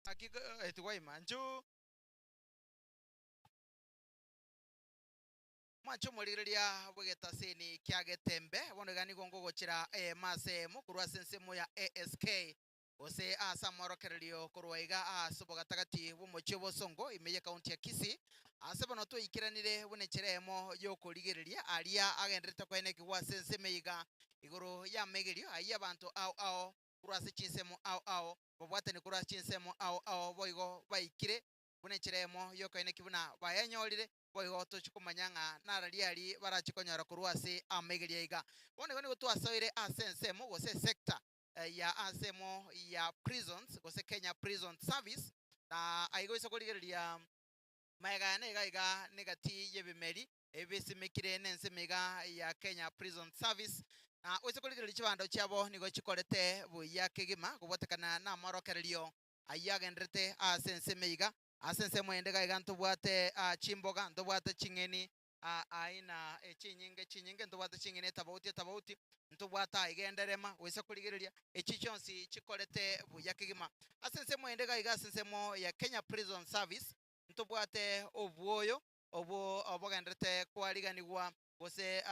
Naki tigwaima nchu. Mwanche omorigereria bw'egetasini kia Getembe, bono iga nigo ngogochera eema ase eemo korwa ase ensemo ya ASK, gose ase amorokererio korwa iga ase obogatagati bw'omochie o Bosongo ime y'ekaunti ya Kisii, ase bono twaikeranire buna enchera eyemo y'okorigereria aria agendererete koenekigwa ase ensemo iga igoro y'amegerio ayio abanto ao ao korwa ase chinsemo ao ao babwatani korwa ase chinsemo ao ao boigo baikire buna enchera eyemo y'okoeneki buna bayenyorire, boigo tochia komanya ng'a nararia aria barachie konyora korwa ase amaigerio aiga. Bono igo nigo twasoire ase ensemo gose esector ya ansemo ya prisons gose Kenya Prison Service, na aiga oise korigereria magega yane iga iga negati y'ebimeri ebi bisimekire nensemo iga ya Kenya Prison Service, na oise korigereria chibando chiabo nigo chikorete buya kegima kobwatekana namorokererio ayio agenderete ase ensemo iga. Ase ensemo ende iga iga ntobwate chimboga, ntobwate ching'eni aina chinyinge chinyinge, ntobwate ching'eni etabauti etabauti, ntobwate aiga enderema, goisa korigereria echi chionsi chikorete buya kegima. Ase ensemo ende iga iga ase ensemo ya Kenya Prison Service, ntobwate obwoyo obwo bogenderete kwariganigwa gose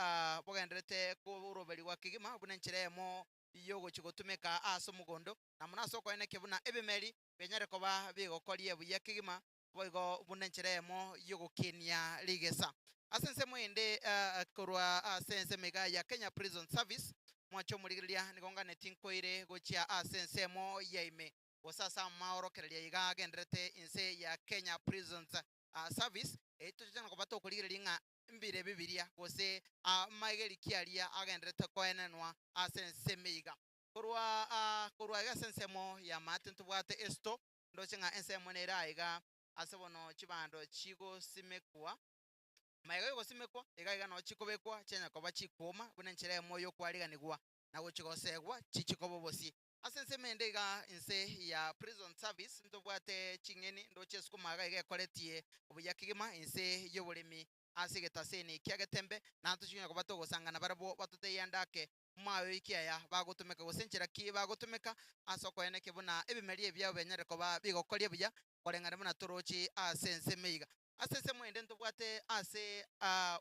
bogenderete koroberigwa kegima buna enchera eyemo y'ogochia gotumeka ase omogondo, na mono ase okoenekia buna ebimeri binyare koba bigokoria buya kegima, boigo buna enchera eyemo y'ogokenia rigesa. Ase ensemo ende korwa ase ensemo iga ya Kenya Prison Service, mwanche omorigereria nigo nganeti nkoire gochia ase ensemo ya ime gose ase amaorokereria iga agenderete inse ya Kenya Prisons Service, eyio tochia koba tokorigereria ng'a mbire bibiria gose amaegeri ki aria agenderete koenenwa ase ensemo iga. Korwa korwa iga ase ensemo ya maate ntobwate esto, ndoche ng'a ensemo nere aiga ase bono chibando chigosimekwa, magega yogosimekwa iga iga noo chikobekwa chianya koba chikuoma buna enchera eyemo yokwariganigwa na gochia gosegwa chichie koba obosie. Ase ensemo ende iga inse ya Prison Service ntobwate ching'eni ndoche esukuma iga iga ekoretie obuya kegima inse y'oboremi ase egetaseni kia Getembe, na ntochia koba togosangana barabwo batotebie ande ake maoiki aya bagotumeka gose enchera ki bagotumeka ase okoenekia buna ebimeri ebi biabo bianyare koba bigokoria buya koreng'ana buna torochi ase ensemo iga. Ase ensemo ende ntobwate ase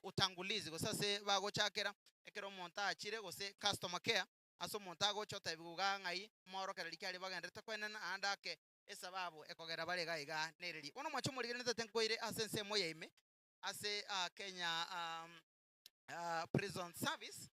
utangulizi gose ase bagochakera ekero omonto achire gose customer care ase omonto agocha otebiwa iga ng'ai moorokereri ki aria bagenderete koenena naende ake esababu ekogera bare iga iga nereri. Bono mwanche omorigereria nintete nkoire ase ensemo ya ime ase Kenya Prison Service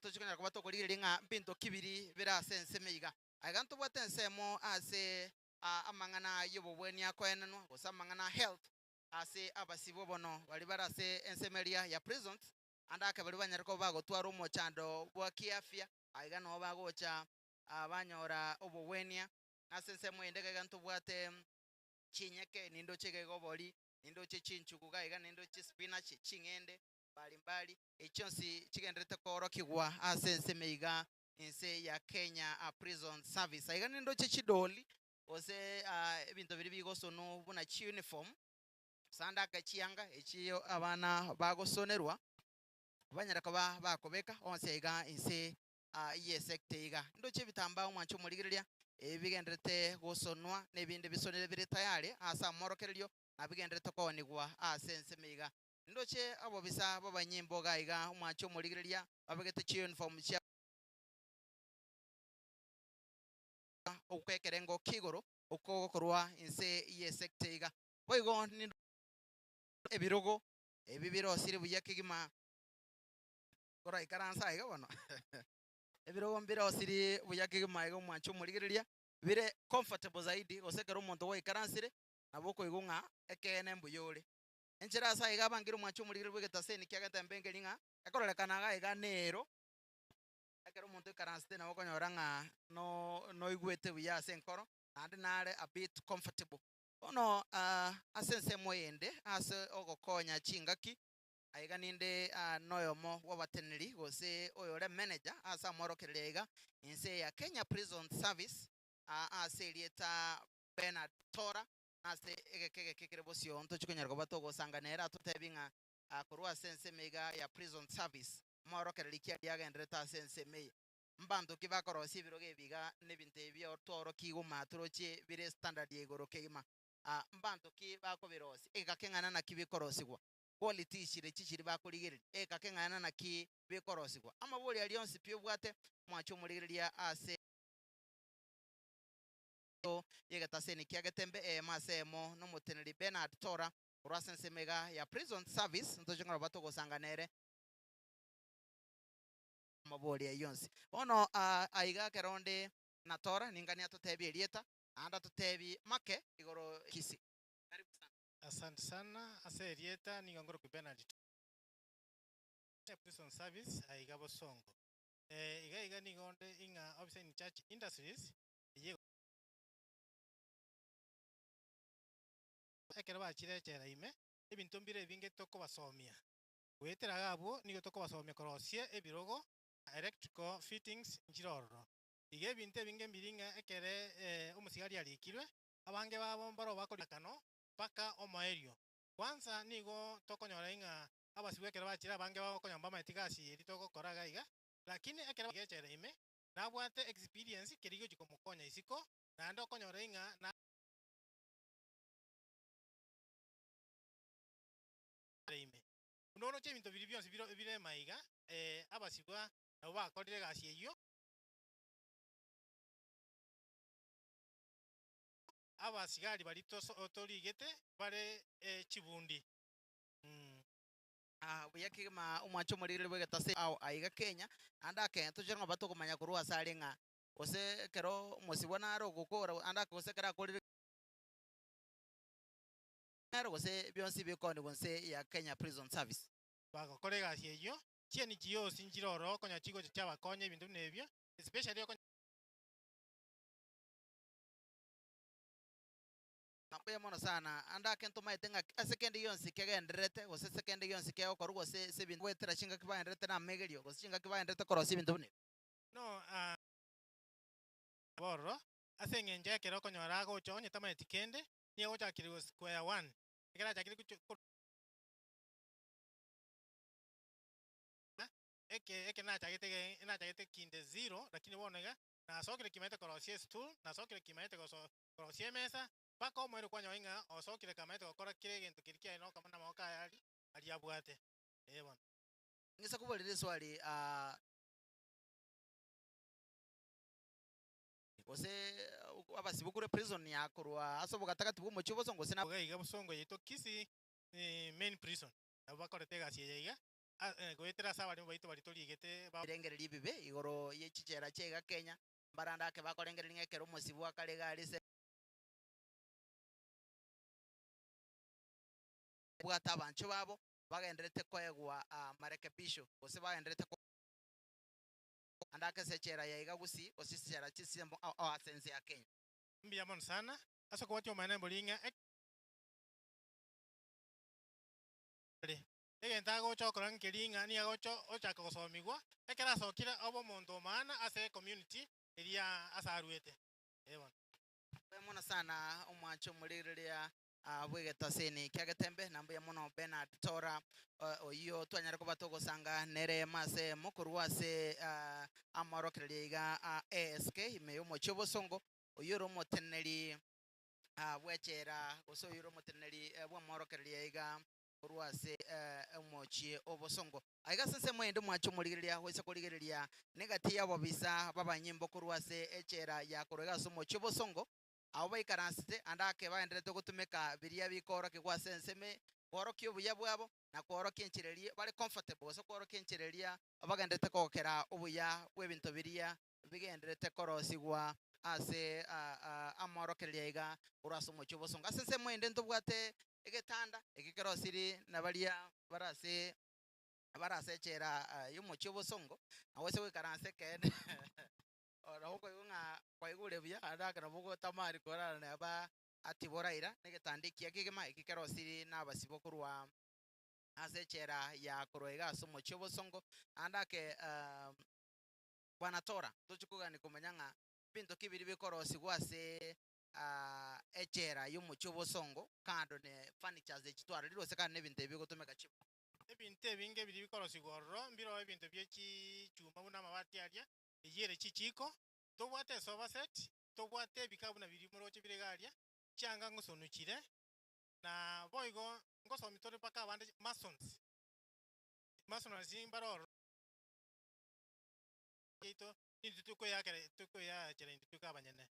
tochia konyara koba tokorigereria ng'a mbinto ki biria bire ase ensemo iga. Aiga ntobwate ensemo ase amang'ana y'obobweni akoenenwa gose amang'ana a health ase abasibwa bono baria bare ase ensemo eria ya prisons, ande ake baria banyare koba bagotwara omochando bwa kiafya, aiga nabo bagocha banyora obogwenia. Ase ensemo ende iga iga ntobwate chinyeke, nindoche iga iga obori, nindoche chinchugu iga iga, nindoche spinach, ching'ende mbari mbari, echi chionsi chigendererete koorokigwa ase ensemo iga inse ya Kenya Prison Service. Aiga nindoche chidoli gose ebinto biria bigosonwa buna chiuniform, gose ake chianga echi abana bagosonerwa, banyare koba bakobeka onsi aiga inse y'esector iga. Ndoche ebitambaa omwanche omorigereria, ebi bigendererete gosonwa na ebinde bisonire bire tayari ase amorokererio na bigendererete koonigwa ase ensemo iga. Ndoche abobisa b'abanyimbo iga iga omwanche omorigereria babegete chiuniform chia okwekerengo kia igoro okogokorwa inse y'esector iga. Boigo ebirogo ebi birosire buya kegima koraikaranse aiga bono ebirogo mbirosiri buya kegima iga omwanche omorigereria bire comfortable zaidi gose ekero omonto gwaikaransire nabo okoigwa ng'a ekeene mbuya ore. Enchera ase aiga abangire omwanche omorigereria bwa egetaseni kia Getembe nkeri ng'a ekororekana iga iga nero ekero omonto oikaransete nabo okonyora ng'a noigwete buya ase enkoro naende nare a bit comfortable. Bono ase ensemo eyende ase ogokonya chingaki aiga ninde noyomo bw'abateneneri gose oyore manager ase amorokererio aiga inse ya Kenya Prison Service ase erieta Bernard Tora ase egeka egeke kere bosio ntochi konyara koba togosanga nere atotebi ng'a korwa ase ensemo iga ya Prison Service amorokererio ki aria agenderete ase ensemo eye. Mbanto ki bakorosia ebirogo ebi iga na ebinto ebi twaorokigwe matorochie bire standard ya igoro kegima? Mbanto ki bakobirosia? Egeka keng'ana naki bikorosigwa? Quality chire chichiri bakorigereria? Egeka keng'ana naki bikorosigwa? Amabori aria onsi pi obwate, mwanche omorigereria ase y'egetaseni kia Getembe eyemo ase eyemo nomoteneneri Bernard Tora korwa ase ensemo iga ya Prison Service ntoche ng'oroba togosanga nere. Amabori ayio onsi. Bono aiga ekero onde na Tora ninganie atotebie erieta, naende atotebie make igoro Kisii. Karibu sana. Asante sana ase erieta, nigo nkorokwa Bernard Tora, Prison Service aiga Bosongo. Iga iga nigo onde ing'a officer in charge industries eye ekero bachire echela ime, ebinto mbire ebinge tokobasomia. Goetera iga abwo nigo tokobasomia korosia ebirogo na electrical fittings nchire ororo. Iga ebinto ebinge mbiri ng'a ekere omosigari arikirwe, abange babo mbaro bakoriakano mpaka omoerio. Kwanza nigo tokonyora ing'a abasibwa ekero bachire abange babo okonyora mbamaeti gasi eri togokora iga iga, lakini ekero echela ime nabwate experience keria gochia komokonya isiko, naende okonyora ing'a na. Ime. Buna oroche ebinto biria bionsi bire bire maiga, abasibwa nabwo bakorire egasi eyio. Abasigari baria torigete bare chibundi. Buya kegima omwanche omorigereria bw'egetase ao aiga Kenya, naende ake tochire ng'a batokomanya korwa ase are ng'a gose ekero omosibwa nare ogokora ande ake gose ekero akorire nere gose bionsi bikonigwa nse ya Kenya Prison Service. Bagokora egasi eyio, chieni chionsi nchire ororo okonyora chigocha chiabakonya ebinto buna ebio, especially okonya. Mbuya mono sana. Ande ake ntomaete ng'a ase kende gionsi kegendererete, gose ase kende gionsi kegokorwa, gose ase ebinto goetera chingaki bagendererete namegerio, gose chingaki bagendererete korosia ebinto buna ebi. No bororo, ase eng'encho ekero okonyora agocha onye tamaeti kende, nigo agochakire go square one, ekero achakire gochi eke eke nachagete ge nachagete kinde zero, lakini bono iga, nasokire kimaete korosia estool, nasokire kimaete goso korosia emesa, mpaka omoerio kwanyora ng'a osokire kamaete gokora kera egento keria kiaye nokama namaboko aye aria, aria abwate, eh bono. Ng'isa koborera eswali gose abasibwa korwa eprison ya korwa ase obogatagati bw'omochie obosongo gose na. Iga iga bosongo yaito Kisii main prison, nabwo bakorete egasi eye iga, goetera ase abaremu baito baria torigete ba. Ebirengererio ebibe igoro ye chichela chia iga Kenya, mbarande ake bakorengereria ng'a ekero omosibwa akare iga aria ase. Bwate abanchwa babo bagendererete koegwa amarekebisho gose bagendererete. Ande ake ase echela ya iga Gusii gose chichela chi'chisembo ao ao ase ense ya Kenya. Mbuya mono sana ase okobwatia omonene mbori ng'a ekere egento agocha gokora nkeri ng'a nigo agocha ochaka gosomigwa, ekero asokire obe omonto o maana ase ecommunity eria ase arwete. Ee bono. Mbuya mono sana omwancho omorigereria bw'egetaseni kia Getembe, na mbuya mono Bernard Tora oyio twanyare koba togosanga nere ase eyemo korwa ase amorokererio iga a ASK ime y'omochie obosongo, oyio ore omoteneneri bw'echela gose oyio ore omoteneneri bw'amorokererio iga korwa ase omochie obosongo. Aiga ase ensemo ende omwanche omorigereria goisa korigereria negati y'ababisa b'abanyimbo korwa ase echela ya korwa iga ase omochie obosongo, Abwo baikaransete ande ake bagendererete gotumeka biria bikoorokigwa ase ensemo kworokia obuya bwabo na kworokia enchera eria bare comfortable gose kworokia enchera eria bagendererete kogokera obuya bw'ebinto biria bigendererete korosigwa ase amorokererio aiga korwa ase omochie obosongo. Ase ensemo ende ntobwate egetanda eke kerosiri na baria bare ase bare ase echela y'omochie obosongo, nabo ase goikaransa ekeene Nabo okoigwa ng'a kwaigure buya, naende ake nabo ogotamani korara neba ati boraira, na egetanda ekiya kegima eki kerosiri nabasibwa korwa ase echela ya korwa iga ase omochie obosongo. Naende ake Bwana Tora, tochi kogania komanya ng'a ebinto ki biria bikorosigwa ase echela y'omochie obosongo kando ne furnitures echi twarorire gose kando na ebinto ebi bigotumeka chibao. Ebinto ebinge biria bikorosigwa ororo, mbiroo ebinto bie chichuma buna amabati aria. Eyio ere chichiko, tobwate esofa set, tobwate ebikabu buna biria moroche bire iga aria, chianga ngosonu chire, na boigo ngosomi tore mpaka abande masons, masonry mbare ororo yaito nintwe tokoyakera tokoyaachera intwe toike abanyene.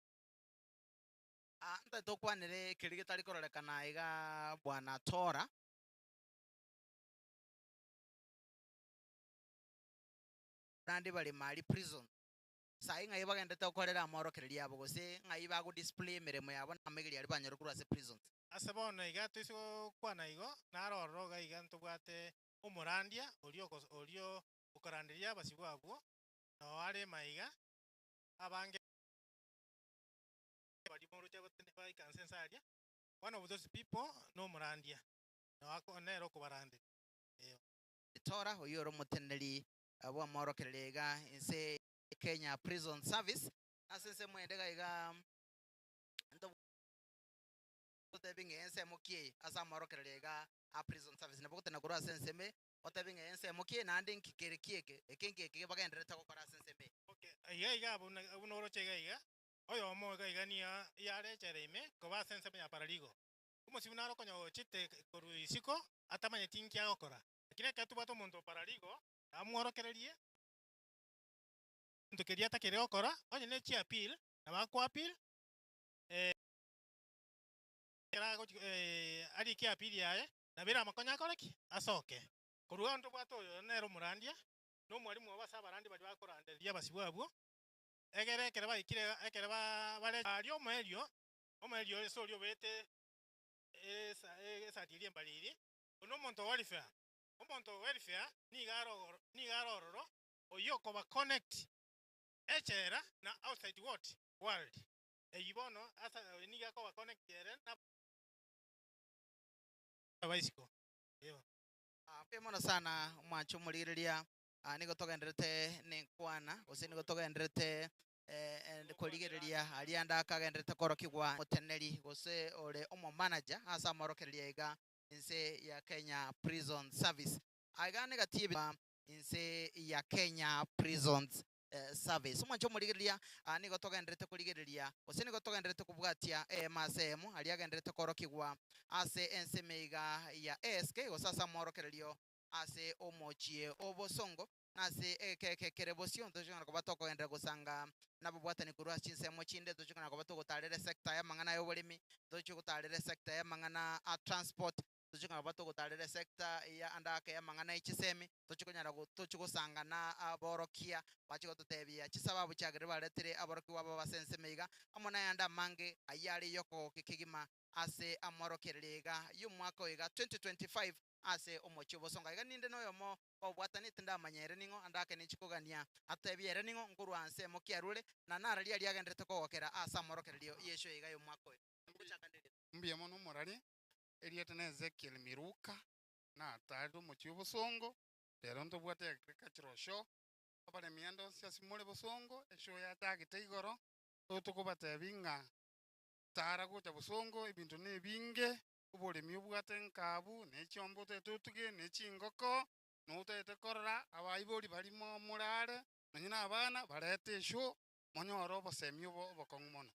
Ah, ntaete okwanere keria getari kororekana iga bwana Tora. Naende bare mari prison. Saii ng'ai bagenderete gokorera amorokererio abo gose ng'ai bago display emeremo yabo na amaigerio aria banyore korwa ase prisons. Ase bono iga toise gokwana igo, naro ororo iga iga ntobwate omorandia oria okos oria okoranderia abasibwa abwo, noo are maiga, abange baria moroche abatene baika nse nse aria, one of those people nomorandia, noo ako nere okobaranderia, eh. Tora, oyio ore omoteneneri bw'amorokererio iga inse Kenya Prison Service. Ase ensemo ende iga iga ntotebi ng'a ensemo ki eye ase amorokererio iga a Prison Service. Nabo ogotena korwa ase ensemo eye, otebi ng'a ensemo ki eye naende nki kere ki eke, eke nki eke bagendererete gokora ase ensemo eye. Okay, iga iga abwo buna buna oroche iga iga, oyomo iga iga nigo yarechere ime koba ase ensemo ya paraligo. Omosibwa naro konya ochete korwa isiko, atamanyeti nki agokora. Lakini ekero tobwate omonto o paraligo, amworokererie egento keria atakere gokora, onye ne chiappeal, nabo akoappeal, ekero agochi arike eappeal yaye, nabo eramokonye akore ki? Asoke. Korwa agwo ntobwate oyo nere omorandia, na omwalimu obo ase abarandia baria bakoranderia abasibwa abwo, egere ekero baikire iga ekero ba bare aria omoerio, omoerio ase oria obeete esa esati eria embariri, oyio nomonto o welfare. Omonto o welfare nigo are ogoro nigo are ororo, oyio okoba connect echela na outside what? World. Eyio bono ase oyo nigo akoba connect ere na abaisiko. Eeh. Mbuya mono sana omwanche omorigereria, nigo togendererete nenkwana gose nigo togendererete korigereria aria ande akagendererete korokigwa omoteneneri gose ore omomanager ase amorokererio aiga inse ya Kenya Prison Service. Aiga negati y'ebi inse ya Kenya Prisons Service. Omwanche omorigereria, nigo togendererete korigereria gose nigo togendererete kobwatia eema ase eyemo aria agendererete korokigwa ase ensemo iga ya ASK gose ase amorokererio ase omochie o bosongo na ase egekeke kere bosio ntochikana koba tokogenderera gosanga nababwatani korwa ase chinsemo chinde ntochikana koba togotarera esector y'amang'ana y'oboremi ntochi gotarera esector y'amang'ana a transport Tochie koba togotarera esector ya ande ake y'amang'ana e chisemi, tochie konyara go tochie gosanga na aborokia bache gototebia chisababu chiagerire baretire aborokigwa aba base ensemo iga, amo nayande amange ayio are y'okogokia kegima ase amorokererio iga y'omwaka oyo iga 2025 ase omochie obosongo. Iga ninde noyomo obwatanete tindamanya ere ning'o ande ake ninchie kogania atebie ere ning'o nkorwa nsemo ki arure, na nararia aria agenderete kogokera ase amorokererio y'esho iga y'omwaka oyo. Ngochaka ndiri. Mbuya mono omorari, Erieta na Ezekiel Miruka, natarire omochie obosongo, rero ntobwate agricultural show, abaremi ande onsi ase more bosongo, eshow yachagete igoro, nigo tokobatebia ng'a tara gocha bosongo ebinto na ebinge, oboremi obwate nkabu, na echiombe otagete otuge, na echingoko, na otagete korora abaibori baria mo more are, nonye na abana, barete eshow, monyore obosemi obo obokong'u mono.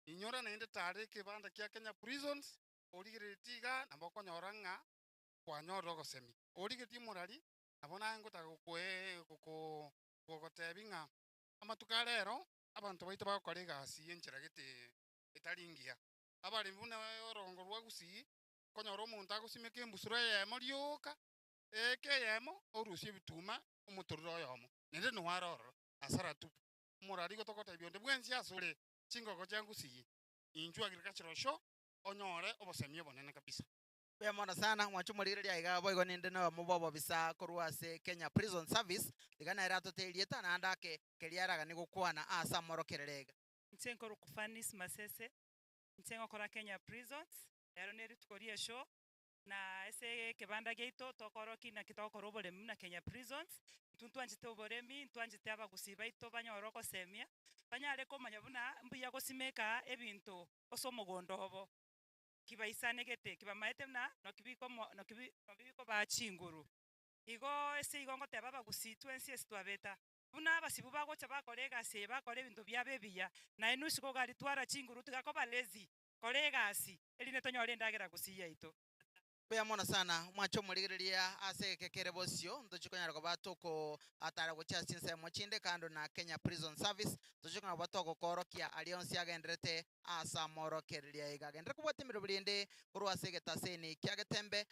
Inyora naende tara ekebanda kia Kenya Prisons, Origereretie iga, nabo okonyora ng'a kwanyorire ogosemia. Origeretie omorari, nabo naye ngotaka gokoe goko gogotebia ng'a amatuko a rero, abanto baito bagokora egasi y'enchera gete etari engiya. Abaremi buna orogongo rwa Gusii, okonyora omonto agosimeka embusuro eyemo rioka, eeka eyemo, orusie ebituma omotorero oyomo, naende noyo are ororo, hasara tupu. Omorari igo togotebia onde bwensi asore chingoko chia Gusii, inchuo agricultural show, onyore obosemia obonene kabisa. Mbuya mono sana, mwanche omorigereria aiga boigo ninde noyomo bw'obobisa korwa ase Kenya Prison Service, iga nere atote erieta naende ake keria araganie gokwana ase amorokerere iga. Inche nkorokwa Fanis Masese, inche ngokora Kenya Prisons, rero ne rituko rie eshow, na ase ekebanda giaito tokorokia naki togokora oboremi buna Kenya Prisons, intwe ntwanchete oboremi, ntwanchete abagusii baito banyore ogosemia, banyare komanya buna mbuya gosimeka ebinto ase omogondo obo, kibaisanegete, kibamaete buna naki bikomo naki bi naki bikobaa chinguru. Igo ase igo ngoteba abagusii twensi ase twabeta. Buna abasibu bagocha bakora egasi eye bakora ebinto biabo ebiya, naye nusu gogari twara chinguru tiga koba lazy, kora egasi, erinde tonyore endagera gusii yaito. Mbuya mono sana mwanche omorigereria ase egeke kere bosio ntochi konyara koba toko atara gochia ase chinsemo chinde kando na Kenya Prison Service tochi konyara koba togokorokia aria onsi agenderete ase amorokereria iga agenderere kobwatia emeroberi ende korwa ase egetaseni kia Getembe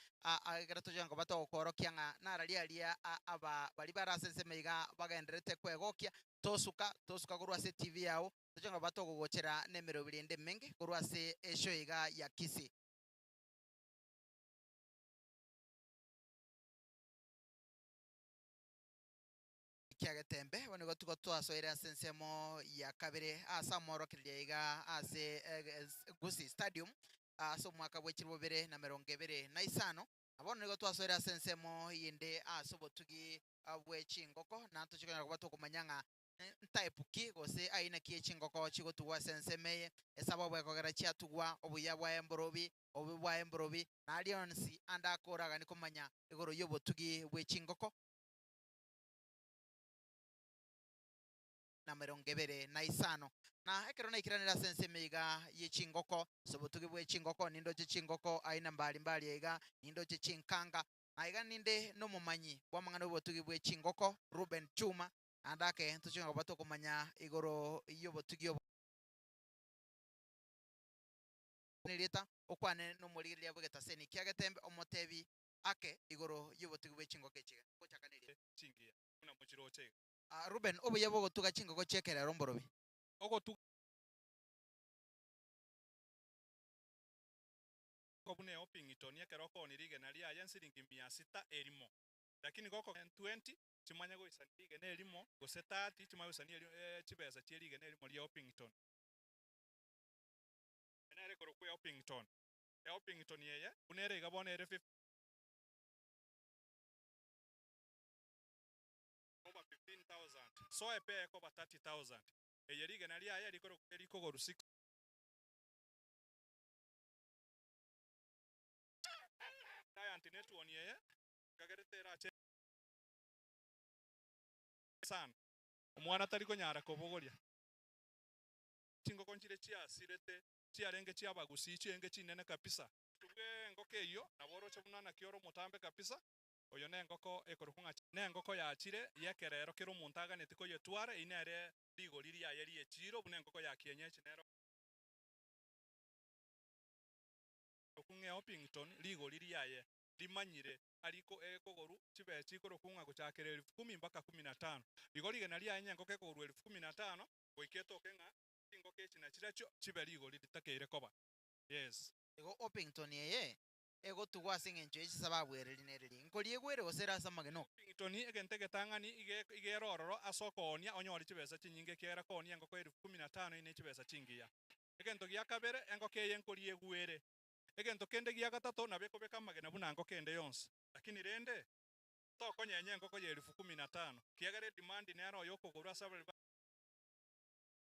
ekero tochi konyara koba togokorokia ng'a nararia aria aba baria bare ase ensemo iga bagendererete kwegokia tosuka tosuka korwa ase etibi yao tochi konyara koba togogochera na emeroberi ende emenge korwa ase eshow iga ya Kisii. Kia Getembe, bono nigo tigo twasoire ase ensemo ya kabere ase amorokereria iga ase Gusii Stadium ase omwaka bwe chilifu bibere na emerongo ebere na isano. Na bono nigo twasoire ase ensemo yende ase obotugi bwe chingoko, na ntochi konyara koba tokomanya ng'a ntype ki gose aina ki echingoko chigotugwa ase ensemo eye, esababu ekogera chiatugwa, obuya bwaye mborobi, obobe bwaye mborobi, na aria onsi ande akoragani komanya igoro y'obotugi bwe chingoko. Na emerongo ebere na isano. Na ekero naikiranire ase ensemo iga ye chingoko, ase obotugi bwe chingoko, nindoche chingoko aina mbari mbari aiga, nindoche chinkanga, na iga ninde nomomanyi bw'amang'ana y'obotugi bwe chingoko, Reuben Chuma, naende ake ntoche koba tokomanya igoro y'obotugi obo. Nerieta okwane nomorigereria bw'egetaseni kia Getembe, omotebi ake igoro y'obotugi bwe chingoko echi iga. Gochaka nerieta. Chingiya, buna mochiroche iga. Reuben, obuya bw'ogotuga chingoko chi'ekerero mborobi. Ogotuga buna eOpington ekero okooni rigena riaye nsiringi mia sita erimo, lakini goko 20 chimanye goisania rigena erimo gose 30 chimanye goisania eri chibesa chie rigena erimo ria Orpington. Nere ekorokwa eOpington. EOpington eye buna ere iga bono ere 50 Koba 15,000, so epe ekoba 30,000. Eye rigena riaye rikorokwa erikogoru 6. Giant netwoni eye nkagerete erache sana, omwana tari konyara kobogoria. Chingoko nchire chiasirete, chiarenge chi'abagusii chienge chinene kabisa. Tubwe engoko eyio, nabo oroche buna naki ore omotambe kabisa. Oyo nengoko ekorokwa ng'a nengoko yachire y'ekerero kera omonto aganeti koyetwara, eyio nere rigori riaye ri'echiiro, buna engoko ya kienyeji nero. Korokwa ng'a Orpington, rigori riaye rimanyire ariko ekogoru chibesa chikorokwa ng'a gochakera elfu kumi mpaka kumi na tano. Igo rigena riaye nyengoko ekogorwa elfu kumi na tano, goika etoke ng'a chingoko echi nachirachio chibe rigori ritakeire koba. Yes. Igo Orpington eye egotugwa ase eng'encho ye chisababu ereri na ereri. Nkoria egwere gose ere ase amagena oka. Orpington egento egetang'ani iga iga ere ororo ase okoonia onyore chibesa chinyinge ekiagera koonia engoko elfu kumi na tano ine chibesa chingiya. Egento gia kabere, engoko eye nkoria egwere. Egento kende gia gatato, nabo ekobeka amagena buna ngoko ende yonsi. Lakini rende, tokonyenya engoko ya elfu kumi na tano, kiagera edemand nere oyo okogorwa ase abareri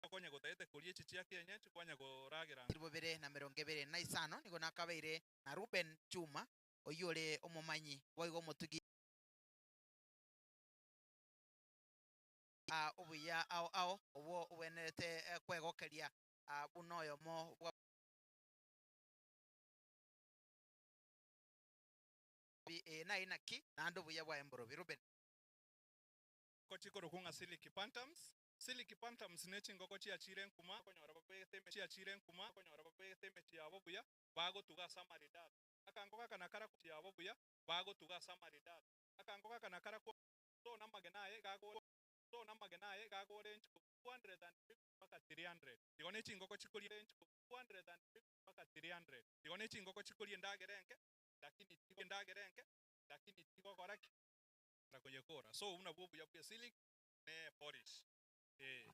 bakonya gotagete koria echi chia kienyeji kwanya koragera. Bibere na emerongo ebere na isano nigo nakabeire na Reuben Chuma, oyio ore omomanyi boigo omotugi obuya ao ao obwo obwenerete kwegokeria buna oyomo bwa eye naye naki naende obuya bwaye mborobi. Reuben. Chingoko chikorokwa ng'a Silky Phantoms. Silky Phantoms ne chingoko chiachire nkuma okonyora babegete eme chiachire nkuma okonyora babegete emechie yabo buya bagotuga ase amaridadi. Akango gaka nakara yabo buya bagotuga ase amaridadi. Akango gaka nakara so namagena aye gago so namagena aye gagorange 250 mpaka 300. Igo ne chingoko chikoria range 250 mpaka 300. Igo ne chingoko chikoria endagera enke lakini tigo endagera enke lakini tigokora ki? Na koyekora. So buna bwo obuya bwa esilk ne polish. Eh.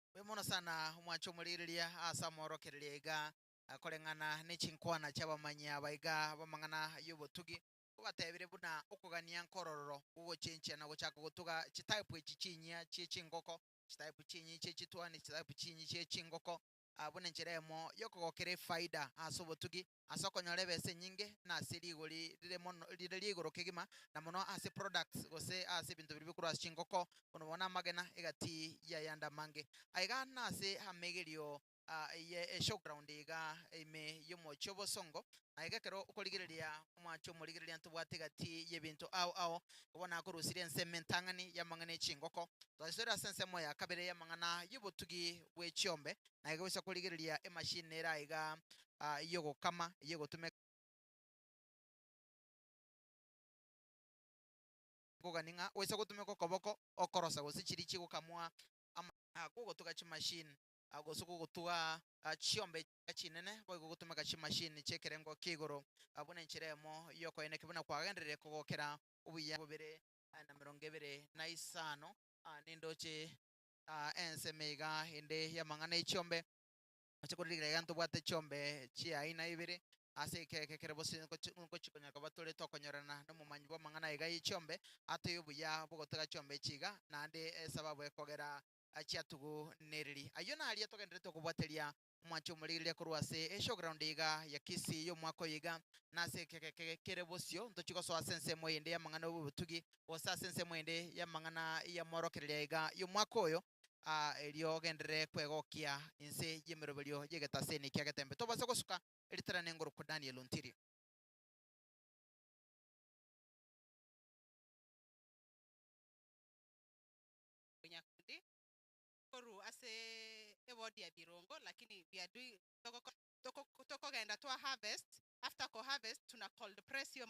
Mbuya mono sana omwanche omorigereria ase amorokereria iga koreng'ana ne chinkwana chi'abamanyi aba iga b'amang'ana y'obotugi, kobatebire buna okogania nkorororo gogochenchia na gochaka gotuga chitype echi chinyia chie chingoko, chitype chinyi chie chitwani, chitype chinyi chie chingoko. Buna enchera eyemo y'okogokera efaida ase obotugi, ase okonyora ebesa enyinge, na ase rigori rire mono rire rigoro kegima, na mono ase products gose ase ebinto biria bikorwa ase chingoko, buna bono amagena egati y'ayande amange. Aiga nase amegerio ye eshowground iga ime y'omochie obosongo, na iga ekero okorigereria omwancho omorigereria ntobwate egati y'ebinto ao ao, bono nakorusirie ensemo entang'ani y'amang'ana e chingoko, twasoire ase ensemo ya kabere y'amang'ana y'obotugi bwe chiombe, na iga goisa korigereria emachine ere aiga y'ogokama eyio egotumeka kogania ng'a goisa gotumeka okoboko okorosa gose chiria chigokamwa ama gogotuga chimachine gose gogotuga chiombe chinene, boigo gotumeka chimachine chi'ekerengo kia igoro buna enchera eyemo y'okoenekia buna kwagenderire kogokera obuya bobere na 25. Nindoche ensemo iga ende y'amang'ana e chiombe, Ase korigereria iga ntobwate chiombe chi'aina ibere, ase ekeke kere bosio ngochia konya koba tore tokonyorana nomomanyi bw'amang'ana iga ye chiombe, atoe obuya bw'ogotoga chiombe echi iga, naende esababu ekogera chiatugunereri. Ayio naria togendererete kobwateria omwancho omorigereria korwa ase eshowground iga ya Kisii y'omwaka oyo iga, na ase ekeke kere bosio ntochie gosoa ase ensemo eyende y'amang'ana y'obotugi, gose ase ensemo eyende y'amang'ana y'amorokereria iga y'omwaka oyo, erio ogenderere kwegokia inse y'emeroberio y'egetaseni kia Getembe. Tobasa gosuka eritera nengoroku Daniel Ontiri. Nyakundi koru ase eward ya Birongo lakini we are doing tokogenda twa harvest after ko harvest tuna cold press hiyo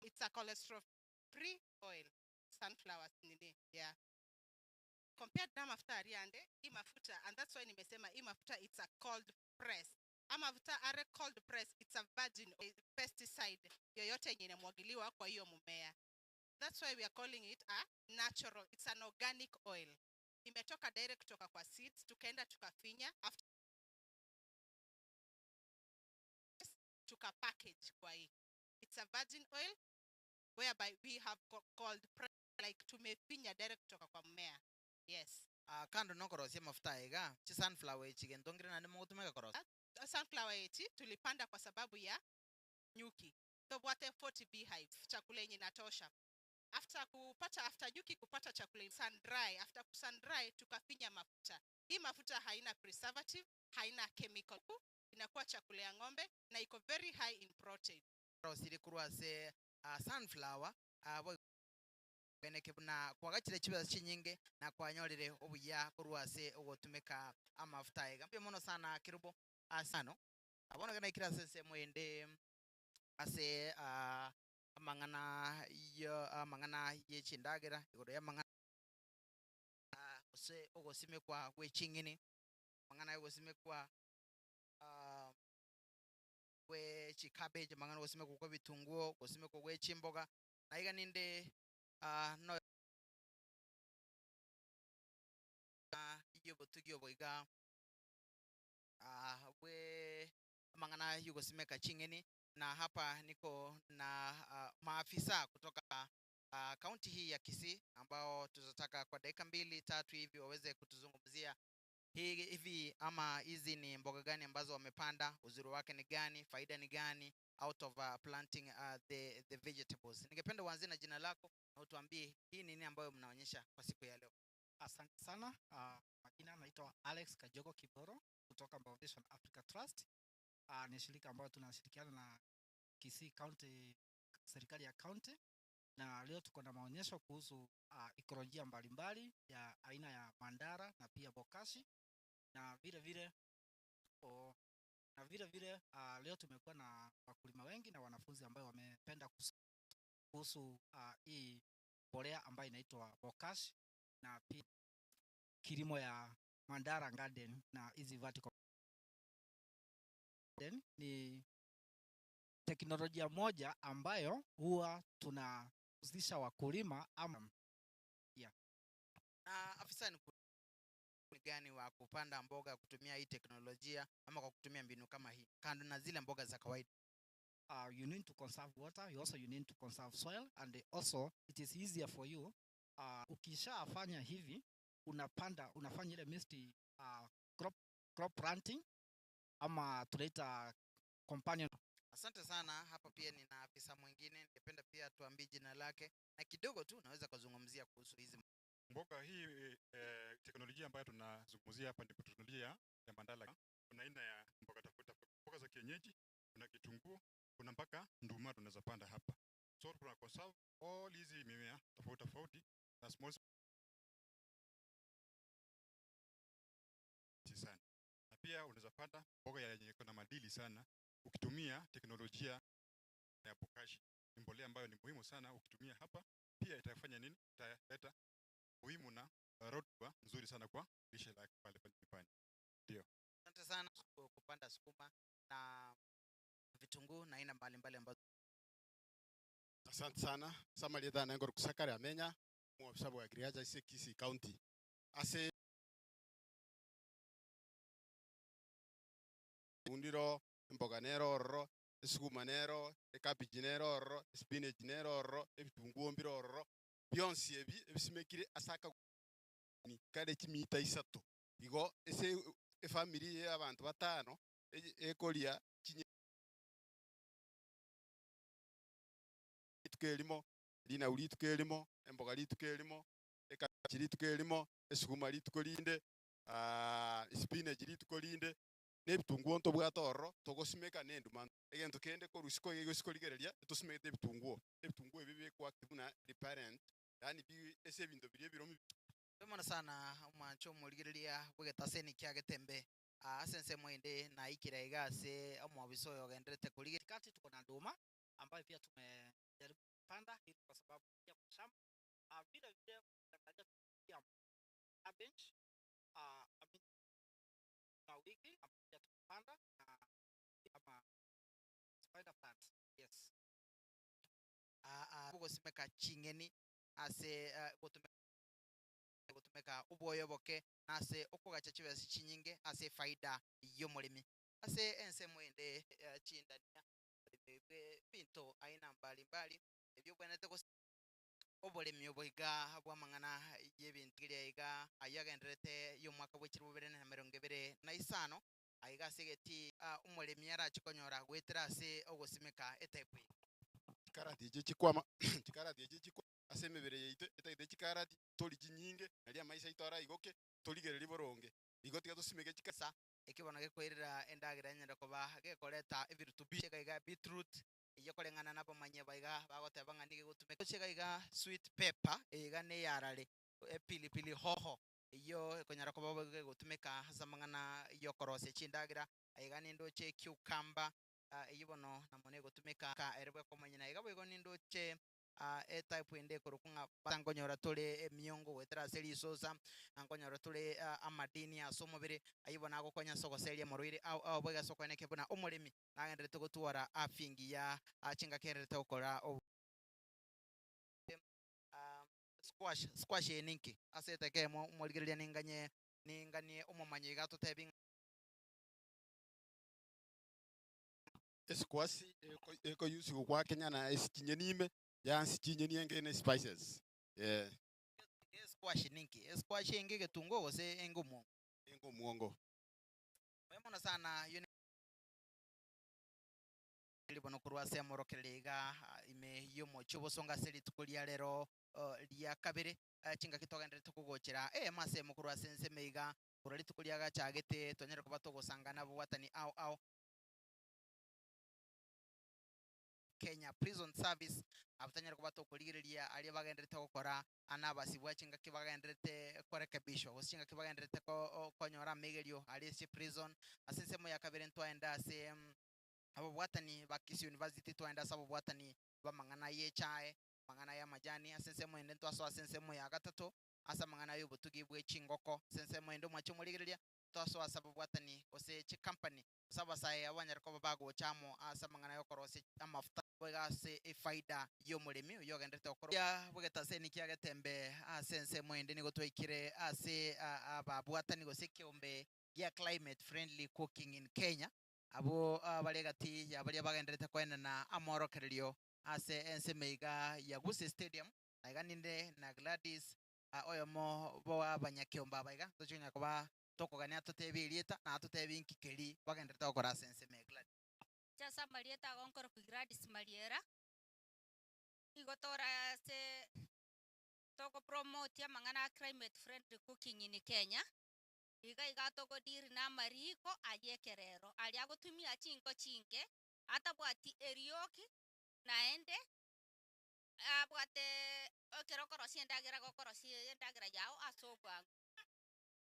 it's a cholesterol free oil sunflower nini yeah compared na mafuta ariande hii mafuta and that's why nimesema hii mafuta it's a cold press amafuta are cold press it's a virgin oil, pesticide yoyote yenye inamwagiliwa kwa hiyo mmea that's why we are calling it a natural it's an organic oil imetoka direct kutoka kwa seeds tukaenda tukafinya after tuka package kwa hii it's a virgin oil whereby we have cold press like tumefinya direct kutoka kwa mmea yes. Kando nokorosia amafuta aya iga, chisunflower echi gento nkere naende mogotumeka korosia. Sunflower echi tulipanda kwa sababu ya nyuki tobwate 40 beehive chakula yenye inatosha after kupata after nyuki kupata chakula sun dry after sun dry tukafinya mafuta hii mafuta haina preservative haina chemical inakuwa chakula ya ng'ombe na iko very high in protein. Rosiri korwa ase sunflower boigo Ogeneke buna kwagachire chibesa chinyinge na kwanyorire obuya korwa ase ogotumeka amafuta aiga. Mbuya mono sana Kerubo ase ano. Bono naikire ase ensemo ende ase amang'ana yo amang'ana ye chindagera igoro y'amang'ana gose ogosimekwa gwe ching'eni, amang'ana yogosimekwa gwe chicabbage, amang'ana ogosimekwa kwa ebitunguo, ogosimekwa gwe chimboga, na iga ninde no y'obotugi obo iga bwe amang'ana yogosimeka ching'eni, na hapa niko na maafisa kutoka kaunti hii ya Kisii ambao tutataka kwa dakika mbili tatu hivi waweze kutuzungumzia hii hivi ama hizi ni mboga gani ambazo wamepanda, uzuri wake ni gani, faida ni gani out of planting the vegetables. Ningependa uanze na jina lako na utuambie hii ni nini ambayo mnaonyesha kwa siku ya leo. Asante sana. Majina naitwa Alex Kajogo Kiboro kutoka Foundation Africa Trust. Ni shirika ambayo tunashirikiana na Kisii County, serikali ya county, na leo tuko na maonyesho kuhusu ekolojia mbalimbali ya aina ya mandara na pia bokashi, na vile vile na vile vile leo tumekuwa na wakulima wengi na wanafunzi ambao wamependa kuhusu hii mbolea ambayo inaitwa bokashi na pia kilimo ya Mandara Garden na hizi vertical garden. Ni teknolojia moja ambayo huwa tunahusisha wakulima ama yeah. Na afisa, ni gani wa kupanda mboga kutumia hii teknolojia ama kwa kutumia mbinu kama hii kando na zile mboga za kawaida? You need to conserve water, you also you need to conserve soil, and also it is easier for you. Ukishafanya hivi unapanda unafanya ile mixed crop, crop planting ama tunaita companion. Asante sana. Hapa pia nina afisa mwingine, ningependa pia tuambie jina lake na kidogo tu naweza kuzungumzia kuhusu hizi Mboga hii eh, teknolojia ambayo tunazungumzia hapa ni teknolojia ya Mandala. Kuna aina ya mboga tofauti tofauti, mboga za kienyeji, kuna kitunguu, kuna mpaka nduma tunaweza panda hapa. So tuna conserve all hizi mimea tofauti tofauti na small space sana. Na pia unaweza panda mboga yenye iko na madili sana ukitumia teknolojia ya bokashi. Ni mbolea ambayo ni muhimu sana ukitumia hapa, pia itafanya nini? Italeta muhimu na rutuba nzuri sana kwa lishe lake pale pale nyumbani. Ndio. Asante sana kupanda sukuma na vitunguu na aina mbalimbali ambazo Asante sana samalietha nengor kusakare amenya muofisa bwa agriculture ase Kisii County ase undiro emboga nero ororo esukuma nero ecabbage nero ororo espinach nero ororo ebitunguo mbire ororo bionsi ebi ebisimekire ase akaguni kare chimita isato igo ase efamily ya abanto batano ekoria chinye rituko erimo rinau rituko erimo emboga rituko erimo ekabichi rituko erimo esukuma rituko rinde spinach rituko rinde na ebitunguo ntobwate ororo togosimeka na enduma egento kende korwa isiko iga isiko rigereria etosimekete ebitunguo ebitunguo ebi bikoactive buna repellent yaani bi ase ebinto biria ebiromi Mono sana omwancho omorigereria bwegetaseni kia getembe ase ensemo ende naikire iga ase omwabisa oyo ogenderete korigereria. Katikati tuko na nduma ambayo pia tumejaribu kupanda ili kwa sababu ya kwa shamba. Vile vile ukiangalia pia cabbage, I mean, na wiki ambayo pia tumepanda na ama spider plant. Yes. Gosimeka ching'eni ase gotumeka obwoyo boke nase okogacha chibesa chinyinge ase faida y'omoremi ase ensemo ende chindania binto aina mbalimbali ebyo bwenete oboremi oboiga bw'amang'ana y'ebinto iria iga aywo agenderete y'omwaka bwa chiribu bibere na mirongo ebere na isano aiga ase egeti omoremi arachikonyora gwetera ase ogosimeka etype eye. Chikarati echi chikwama chikarati echi chikwa ase emebere yaito etaete chikarati tori chinyinge nari amaisha aito araigoke torigereri boronge igo tiga tosimeke chika Sa ekibono gekoirera endagera enyende koba gekoreta ebirutubisho iga beetroot iyo koreng'ana nabamanyia baiga bagoteba ng'a nigo egotumeka gochega iga sweet pepper iga neyarare epilipili hoho iyo ekonyara koba gegotumeka ase amang'ana yokorosia chindagera iga nindoche cucumber eywo bono namo egotumeka ka ere bwekomanyana iga boigo nindoche etype ende ekorokwa ng'a nkonyora tore emiongo goetera ase risosa nkonyora tore amadini ase omobere aywo bono agokonya ase ogoseria omorwaire ao ao boigo ase okoeneke buna omoremi nagenderete gotwara afya engiya chingaki agenderete gokora squash squash eye ninki ase eteka emo omorigereria ninganye ninganie omomanyi iga totebi Esquash eko use gwa Kenya na ase chinyeni ime yansi chinyeni enge ne spices yeah. Esquash ninki esquash enge egetunguo gose enge omwongo enge omwongo mono sana yo bono korwa ase amorokereria iga ime y'omochie obosongo ase rituko ria rero ria kabere chingaki togenderete kogochera eyemo ase emo korwa ase ensemo iga korwa rituko riagachagete tonyare koba togosangana bobwatani ao ao Kenya Prison Service abatanyare koba tokorigereria aria bagenderete gokora ana abasibwa chingaki bagenderete korekebishwa gose chingaki bagenderete konyora amegerio aria ase prison ase ensemo ya kabere ntwaenda ase ababwatani ba Kisii University twaenda ase ababwatani b'amang'ana ya echae amang'ana ya amajani ase ensemo ende ntwasoa ase ensemo ya gatato ase amang'ana ya obotugi bwa echingoko ase ensemo ende omwache omorigereria twasoa ase ababwatani gose chicompany ase abasae abo banyare koba bagocha amo ase amang'ana ya okorosia amafuta boiga ase efaida y'omoremi oyo ogenderete gokora ya bwegetaseni kia getembe ase ensemo ende nigo twaikire ase ababwatani gose ekiombe gia climate friendly cooking in Kenya abo bare gati ya baria bagenderete koenana amorokererio ase ensemo iga ya Gusii Stadium na iga ninde na Gladys oyomo bo abanyakiombe aba iga tochikonya koba Tokogania totebie erieta na atotebie inki keri bagenderete gokora ase ensemo eye Gladys. Inche ase amarieta ago nkorokwa Gladys Mariera, nigo tore ase togopromote amang'ana a climate friendly cooking in Kenya, iga iga togodeal na amariko ayia ekerero, aria agotumia chinko chinke, atabwati erioki, naende abwate ekero okorosia endagera gokorosia endagera yago ase obwango.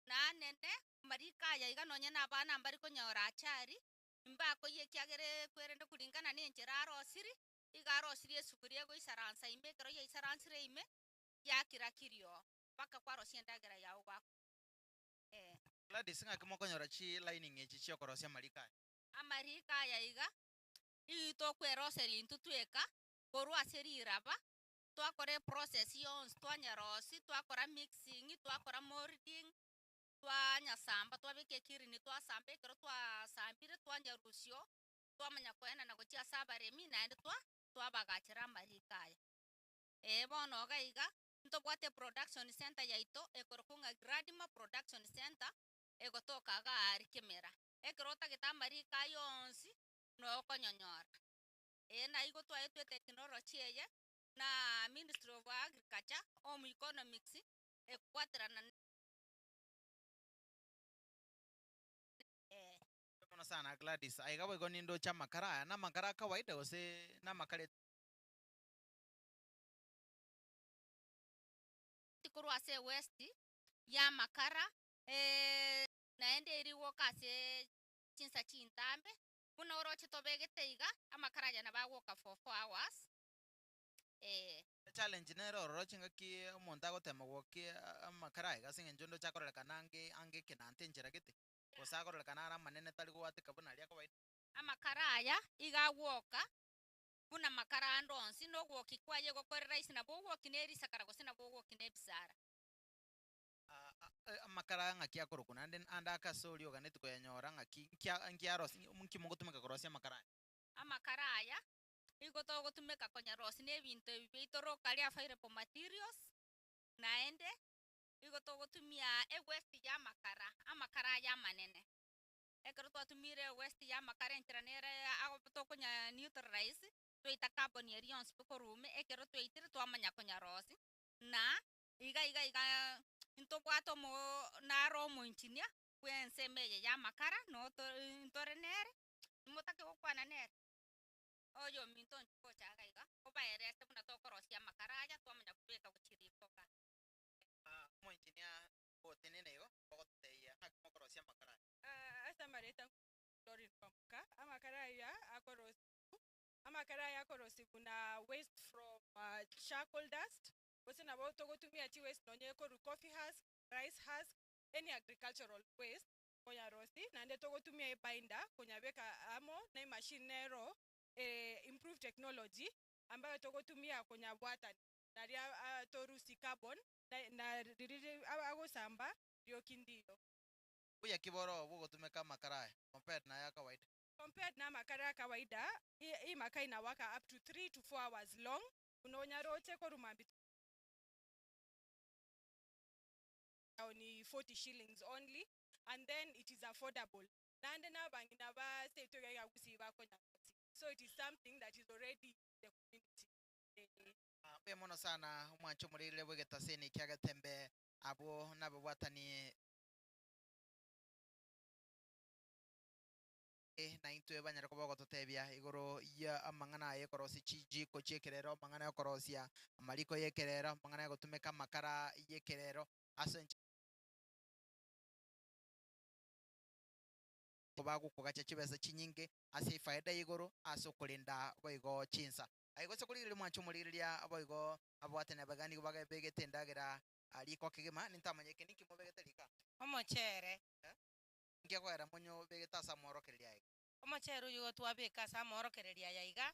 Nanene, amariko aya iga nonye na abana mbari konyora achari, mbakoyia ekiagera ekwerende kulingana na enchera arosiri, iga arosirie esuguria egoisaransa ime ekero yaisaransire ime, yakira kiri oo, mpaka kwarosia endagera yago gwakoria. Eh. Gladys, ng'aki mokonyora chi lining echi chiokorosia amariko aya? Amariko aya iga, nigo tokweroseria intwe tweka, korwa ase riraba, twakora eprocess yonsi, twanyerosia, twakora mixing, twakora moulding, twanyasamba, twabeka ekirini twasamba, ekero twasambire twanyerusia oo, twamanya koenana gochia ase abaremi, naende twa twabagachera amariko aya. Eh bono iga iga, ntobwate eproduction center yaito, ekorokwa ng'a Gladima Production Center, egotoka iga aria Kimera. Ekero otagete amariko aya onsi, noo okonyonyora. Ee naigo twaetwe etechnology eye, na Ministry of Agriculture, Home Economics, ekobwaterana eh. Mbuya mono sana Gladys, aiga boigo nindoche amakara aya, namakara a kawaida gose namakara Korwa ase ewest y'amakara, naende erigoka ase chinsa chintambe, buna oroche tobegete iga, amakara aya nabo agoka for 4 hours. Echallenge nere ororo chingaki omonto agotema gwokia amakara aiga ase eng'encho ndoche akorerekana ange ange ekenanta enchera gete, gose akorerekana are amanene tari goatika buna aria kawaida. Amakara aya iga agwoka buna amakara ande onsi, na ogwoki kwaye gokore rahisi nabo ogwoki na erisakara gose nabo ogwoki na ebisara. Amakara aya ng'aki akorokwa naende ande ake ase oria oganeti koyanyora ng'aki nkia nkiarosi nki mogotumeka korosia amakara aya? Amakara aya nigo togotumeka konyarosia na ebinto ebi biaito locally available materials, naende nigo togotumia ewaste ya amakara, amakara aya amanene. Ekero twatumire ewaste ya amakara enchera nere tokonya neutralize, twaita carbon eria yonsi pi korwa ime, ekero twaitire twamanya konyarosia, na iga iga iga ntobwate omo naro omoengineer bwa ensemo eye ya amakara, no ntore nere, nimotake gokwana nere, oyo ominto onchi gocha iga iga, obaerese buna tokorosia amakara aya twamanya kobeka gochia riko igaa. Omoengineer gotenena igo, ogototebia ng'aki mokorosia amakara aya. Ase amareta Doreen Kwamboka, amakara aya akorosiwu, amakara aya akorosiwu na waste from charcoal dust, gose nabo togotumia chiwaste nonye korwa coffee husk, rice husk, any agricultural waste, konyarosi, naende togotumia ebinder konyabeka amo na emachine nero improved technology ambayo togotumia konyabwatani naria torusi carbon na, na ririri agosamba rioki ndiyo. Buya ki boro bogotumeka amakara aya compared na aya kawaida? Compared na amakara ya kawaida, hii makaa inawaka up to 3 to 4 hours long. Unonyaroche korumambi ni 40 shillings only, and then it is affordable. Nande nabangina baseito gusii bakonya. So it is something that is already in the community. Mbuya mono sana omwancho omorere bwegetaseni kia Getembe abwo nababwatani na intwe banyare koba ogototebia igoro ya amang'ana aye ekorosia chijiko chiekerero, amang'ana ya okorosia amariko yekerero, amang'ana ya gotumeka amakara yekerero ase bagokogacha chibesa chinyinge ase efaida igoro ase okorenda boigo chinsa. Aye gose korigereria mwancho omorigereria boigo abwatani abagani bagebegete endagera riko kegima nintamanya eke ninki mobegete rika? Omochere. Nkiagoera monyo begete ase amworokereria aye. Omochere oyo twabeka ase amworokereria aya iga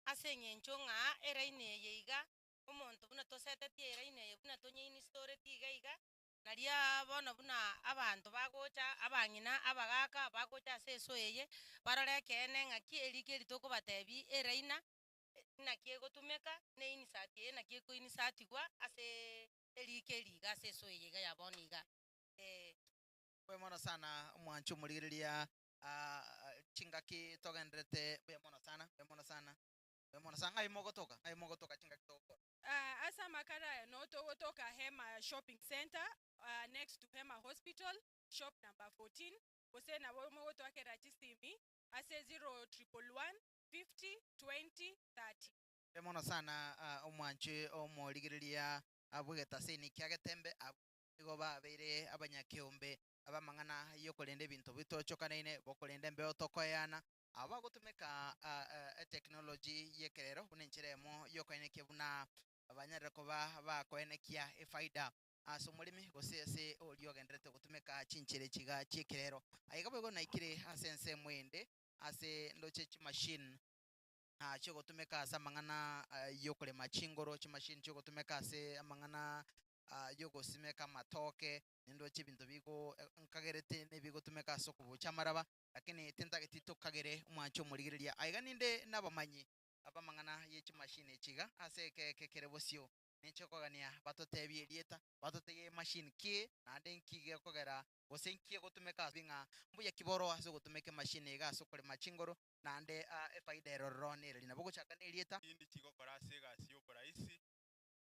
ase eng'encho ng'a eraini eye iga omonto buna tosetetie eraini eye buna tonyeinstoreti iga iga naria bono buna abanto bagocha abang'ina abagaka bagocha ase eso eye barore ekeene ng'aki eriko eri tokobatebi eraina naki egotumeka na einsert eye naki ekoinsertigwa ase eriko eri iga ase eso eye iga ya bono iga. Mbuya mono sana omwancho omorigereria chingaki togenderete mbuya mono sana, mbuya mono sana, mbuya mono sana. Ng'ai mogotoka? Ng'ai mogotoka chingaki togokora? Ase amakara aya no togotoka Hema Shopping Centre, next to Hema Hospital, shop number 14, gose nabo mogotwakera chisimi ase 0111 50 20 30. Mbuya mono sana omwancho omorigereria bw'egetaseni kia Getembe, abwo nigo babeire abanyakeombe ab'amang'ana y'okorenda ebinto bitochokaneine, bokorenda embeo tokoeana, abo bagotumeka etechnology y'ekerero buna enchera eyemo y'okoenekia buna banyarire koba bakoenekia efaida ase omoremi gose ase oria ogendererete gotumeka chinchera echi iga chi'ekerero. Aiga boigo naikire ase ensemo ende ase ndoche chimachine chiogotumeka ase amang'ana y'okorema chingoro, chimachine chiogotumeka ase amang'ana y'ogosimeka amatoke, nindoche ebinto bigo nkagerete nebigotumeka ase okobucha amaraba, lakini tintageti tokagere omwancho omorigereria. Aiga ninde nabamanyi ab'amang'ana ye chimachine echi iga ase ekeke kere bosio, ninche kogania batotebie erieta, batotebie emachine ki, naende nki gekogera gose nki egotumeka ase ng'a mbuya ki boro ase ogotumeka emachine iga ase okorema chingoro, naende efaida erororo nereri. Nabo ogochaka na erieta. Chindi chigokora ase egasi y'oboraisi,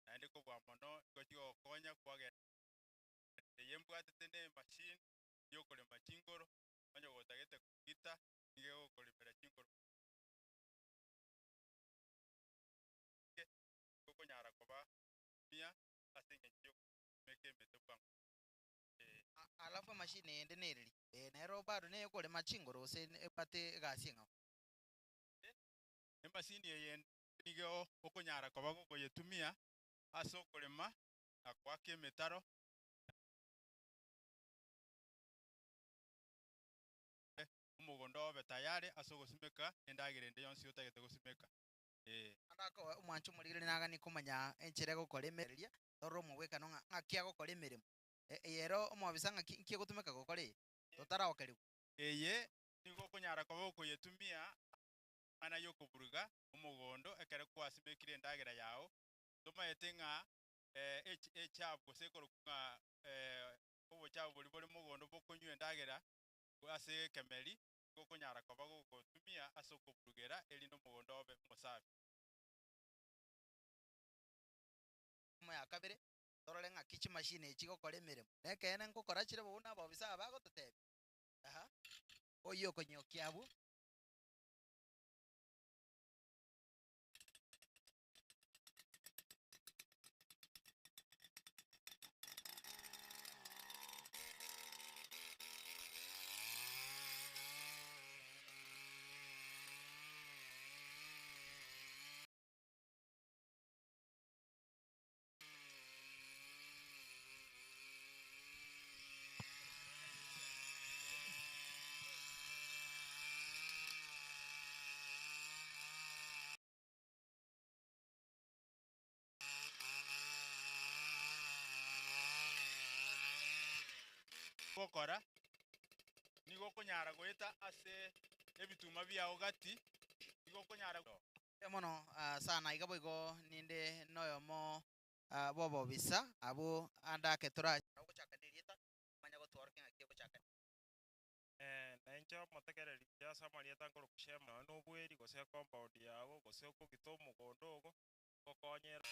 naende kobua mono nigo chigokonya kwagenda eye mbwatete na emachine y'okorema chingoro, onye gotagete kogita, nigo egokoremera chingoro okonyara koba mia ase eng'encho y'okomeka emete bwango. Alafu emachine ende nereri, nero bado neyokorema chingoro gose ebwate egasi eng'ao? Emachine eye nigo okonyara koba gokoyetumia ase okorema na koaka emetaro. Omogondo obe tayari ase ogosimeka endagera ende yonsi otagete gosimeka. Naende omwancho omorigereria naganie komanya enchera egokora emereria, torore omogwekano ng'a ng'aki agokora emeremo. Eye ero omobisa ng'aki nki egotumeka gokora eye? Totaraokerigwa. Eye nigo okonyara koba okoyetumia amang'ana y'okoburuga omogondo ekero kwasimekire endagera yao, tomaete ng'a echafu gose ekorokwa ng'a obochafu boria bore mogondo bokonywa endagera ase ekemeri, nigo okonyara koba gogotumia ase okoburugera erinde omogondo obe omosafi. Omo ya kabere, torore ng'aki chimachine echi gokora emeremo. Nekeene nkokora chire bo buna abobisa aba bagototebia. Aha. Oyio okonyokia abwo. Gokora nigo okonyara goeta ase ebituma biao gati, nigo okonyara Mbuya mono sana iga boigo ninde noyomo bw'obobisa abwo ande ake tora ogochaka nerieta manya gotworokia ng'aki ogochaka. Nainche omotegereri buya ase amarieta nkorokwa Shema, nonya na obweri gose ecompound yago gose okogita omogondo ogo, gokonyera.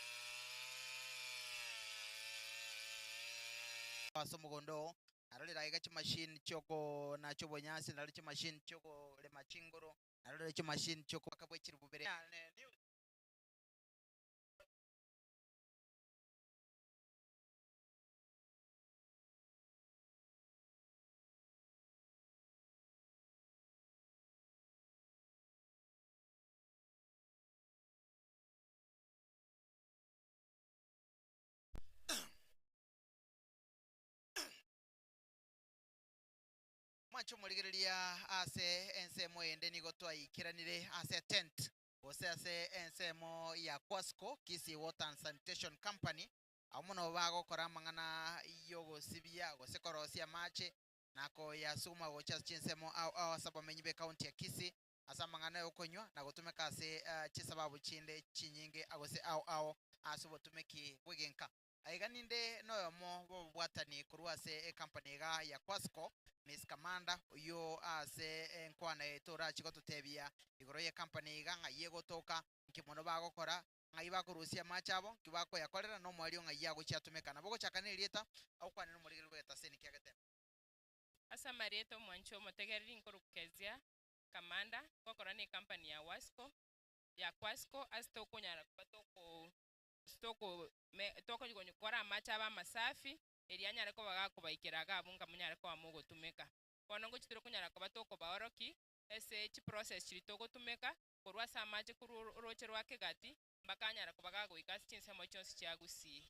Ase omogondo oo, narorire aiga chimachine chiokonacha obonyansi, narorire chimachine chiokorema chingoro, narorire chimachine chiokoaka bwe chiribu bire. Mwanche omorigereria ase ensemo ende nigo twaikeranire ase tent gose ase ensemo ya Kwasco Kisii Water and Sanitation Company, abwo mono bagokora amang'ana y'ogosibia gose korosia amache na koyasuma gocha ase chinsemo ao ao ase abamenyi b'ecounty ya Kisii ase amang'ana y'okonywa na gotumeka ase chisababu chinde chinyinge gose ao ao ase obotumeki bw'egenka. Aiga ninde noyomo bw'obobwatani korwa ase ecompany iga ya Kwasco, Miss Kamanda, oyio ase enkwana yaito orache gototebia igoro y'ecompany iga ng'ai egotoka, nki mono bagokora, ng'ai bakorusia amache abo, nki bakoyakorera, na omoerio ng'ai agochia atumeka. Nabo ogochaka nerieta, agokwanera omorigereria bw'egetaseni kia Getembe. Ase amarieta omwanchi omotegereri nkorokwa Kezia Kamanda, ngokora na ecompany ya Wasco, ya Kwasco ase tokonyara koba toko toko me tokonyokora amache abe amasafi, erio anyare koba gakobaikera iga abwo nka monyare koba mogotumeka. Bono ngochi tore konyara koba tokobaoroki, ase chiprocess chiria togotumeka, korwa ase amache korwa oro oroche rwa Kegati, mpaka anyara koba gagoika ase chinsemo chionsi chia Gusii.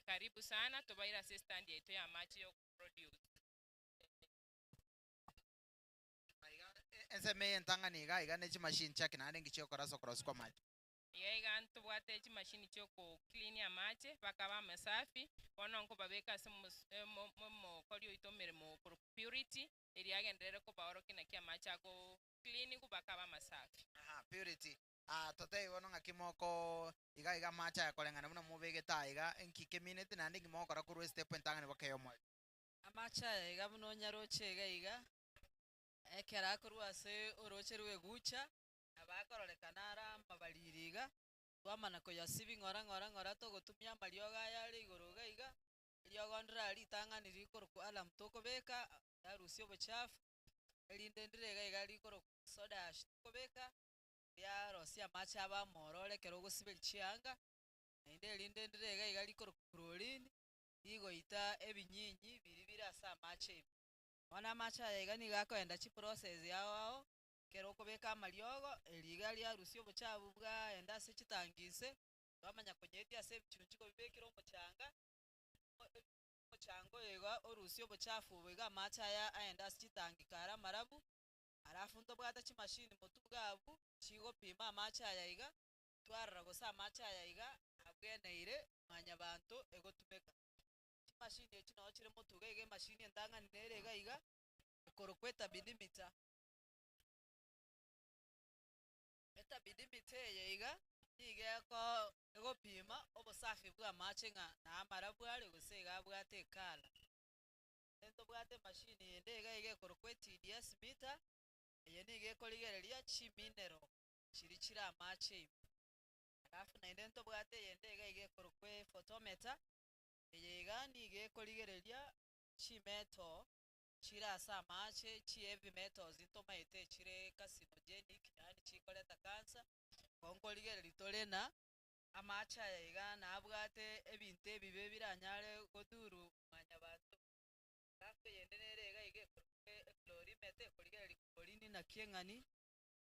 Karibu sana, tobaire ase estand yaito ya amache ya okoproduce. Ensemo eye entang'ani iga iga ne chimachine chiake naende nki chiokora ase okorosia kw'amache. Iga iga ntobwate chimashini chia okoclean amache, bakaba amasafi, bono nkobabeka ase omos- omo- omokori oito emeremo okorokwa Purity, erio agenderere kobaorokia naki amache ago cleanigwa bakaba amasafi. Aha, Purity, ah, totebie bono ng'aki moko iga iga amache aya koreng'ana buna mobegete aa iga, nki kemineti naende nki mogokora korwa estep entang'ani baka ey'omoerio? Amache aya iga buna onyaroche iga iga, ekero akorwa ase oroche rw'egucha, nabo akororekana are amabariri iga, twamana koyasibia ng'ora ng'ora ng'ora togotumia amariogo aya are igoro iga iga, eriogo ndire aria ritang'ani rikorokwa alarm tokobeka, riarusia obochafu, erinde ndire iga iga rikorokwa soda ash tokobeka, riarosia amache abe amororo ekero ogosiberia chianga, naende erinde ndire iga iga rikorokwa chlorine, rigoita ebinyinyi biria bire ase amache ime. Bono amache aya iga nigo akoenda chiprocess ao ao, ekero okobeka amariogo, eri iga riarusia obochafu bwaenda ase chitangi inse, twamanya konyetia ase ebichunchugo bibekire omochanga, omochanga oyo iga orusie obochafu obo iga amache aya aende ase chitangi kare amarabu, alafu ntobwate chimashini motwe iga abwo, chigopima amache aya iga, twarora gose amache aya iga abweneire mwanyabanto egotumeka. Chimashini echi noo chire motwe iga iga emashini entang'ani nere iga iga, ekorokwa etabidimita. Etabidimita eye iga, nigo eko egopima obosafi bwa amache ng'a na amarabu are gose iga abwate ecolour. Naende ntobwate emashini ende iga iga ekorokwa eTDS meter, eye nigo ekorigereria chimineral chiria chire amache ime. Alafu naende ntobwate eyende iga iga ekorokwa ephotometer, eye iga nigo ekorigereria chimetal chire ase amache, chi heavy metals ntomaete chire carcinogenic yaani chikoreta cancer, igo nkorigereria tore na amache aya iga nabwate ebinto ebibe biranyare godhuru mwanyabanto. Alafu eyende nere iga iga ekorokwa echlorimeter ekorigereria chlorine naki eng'ani,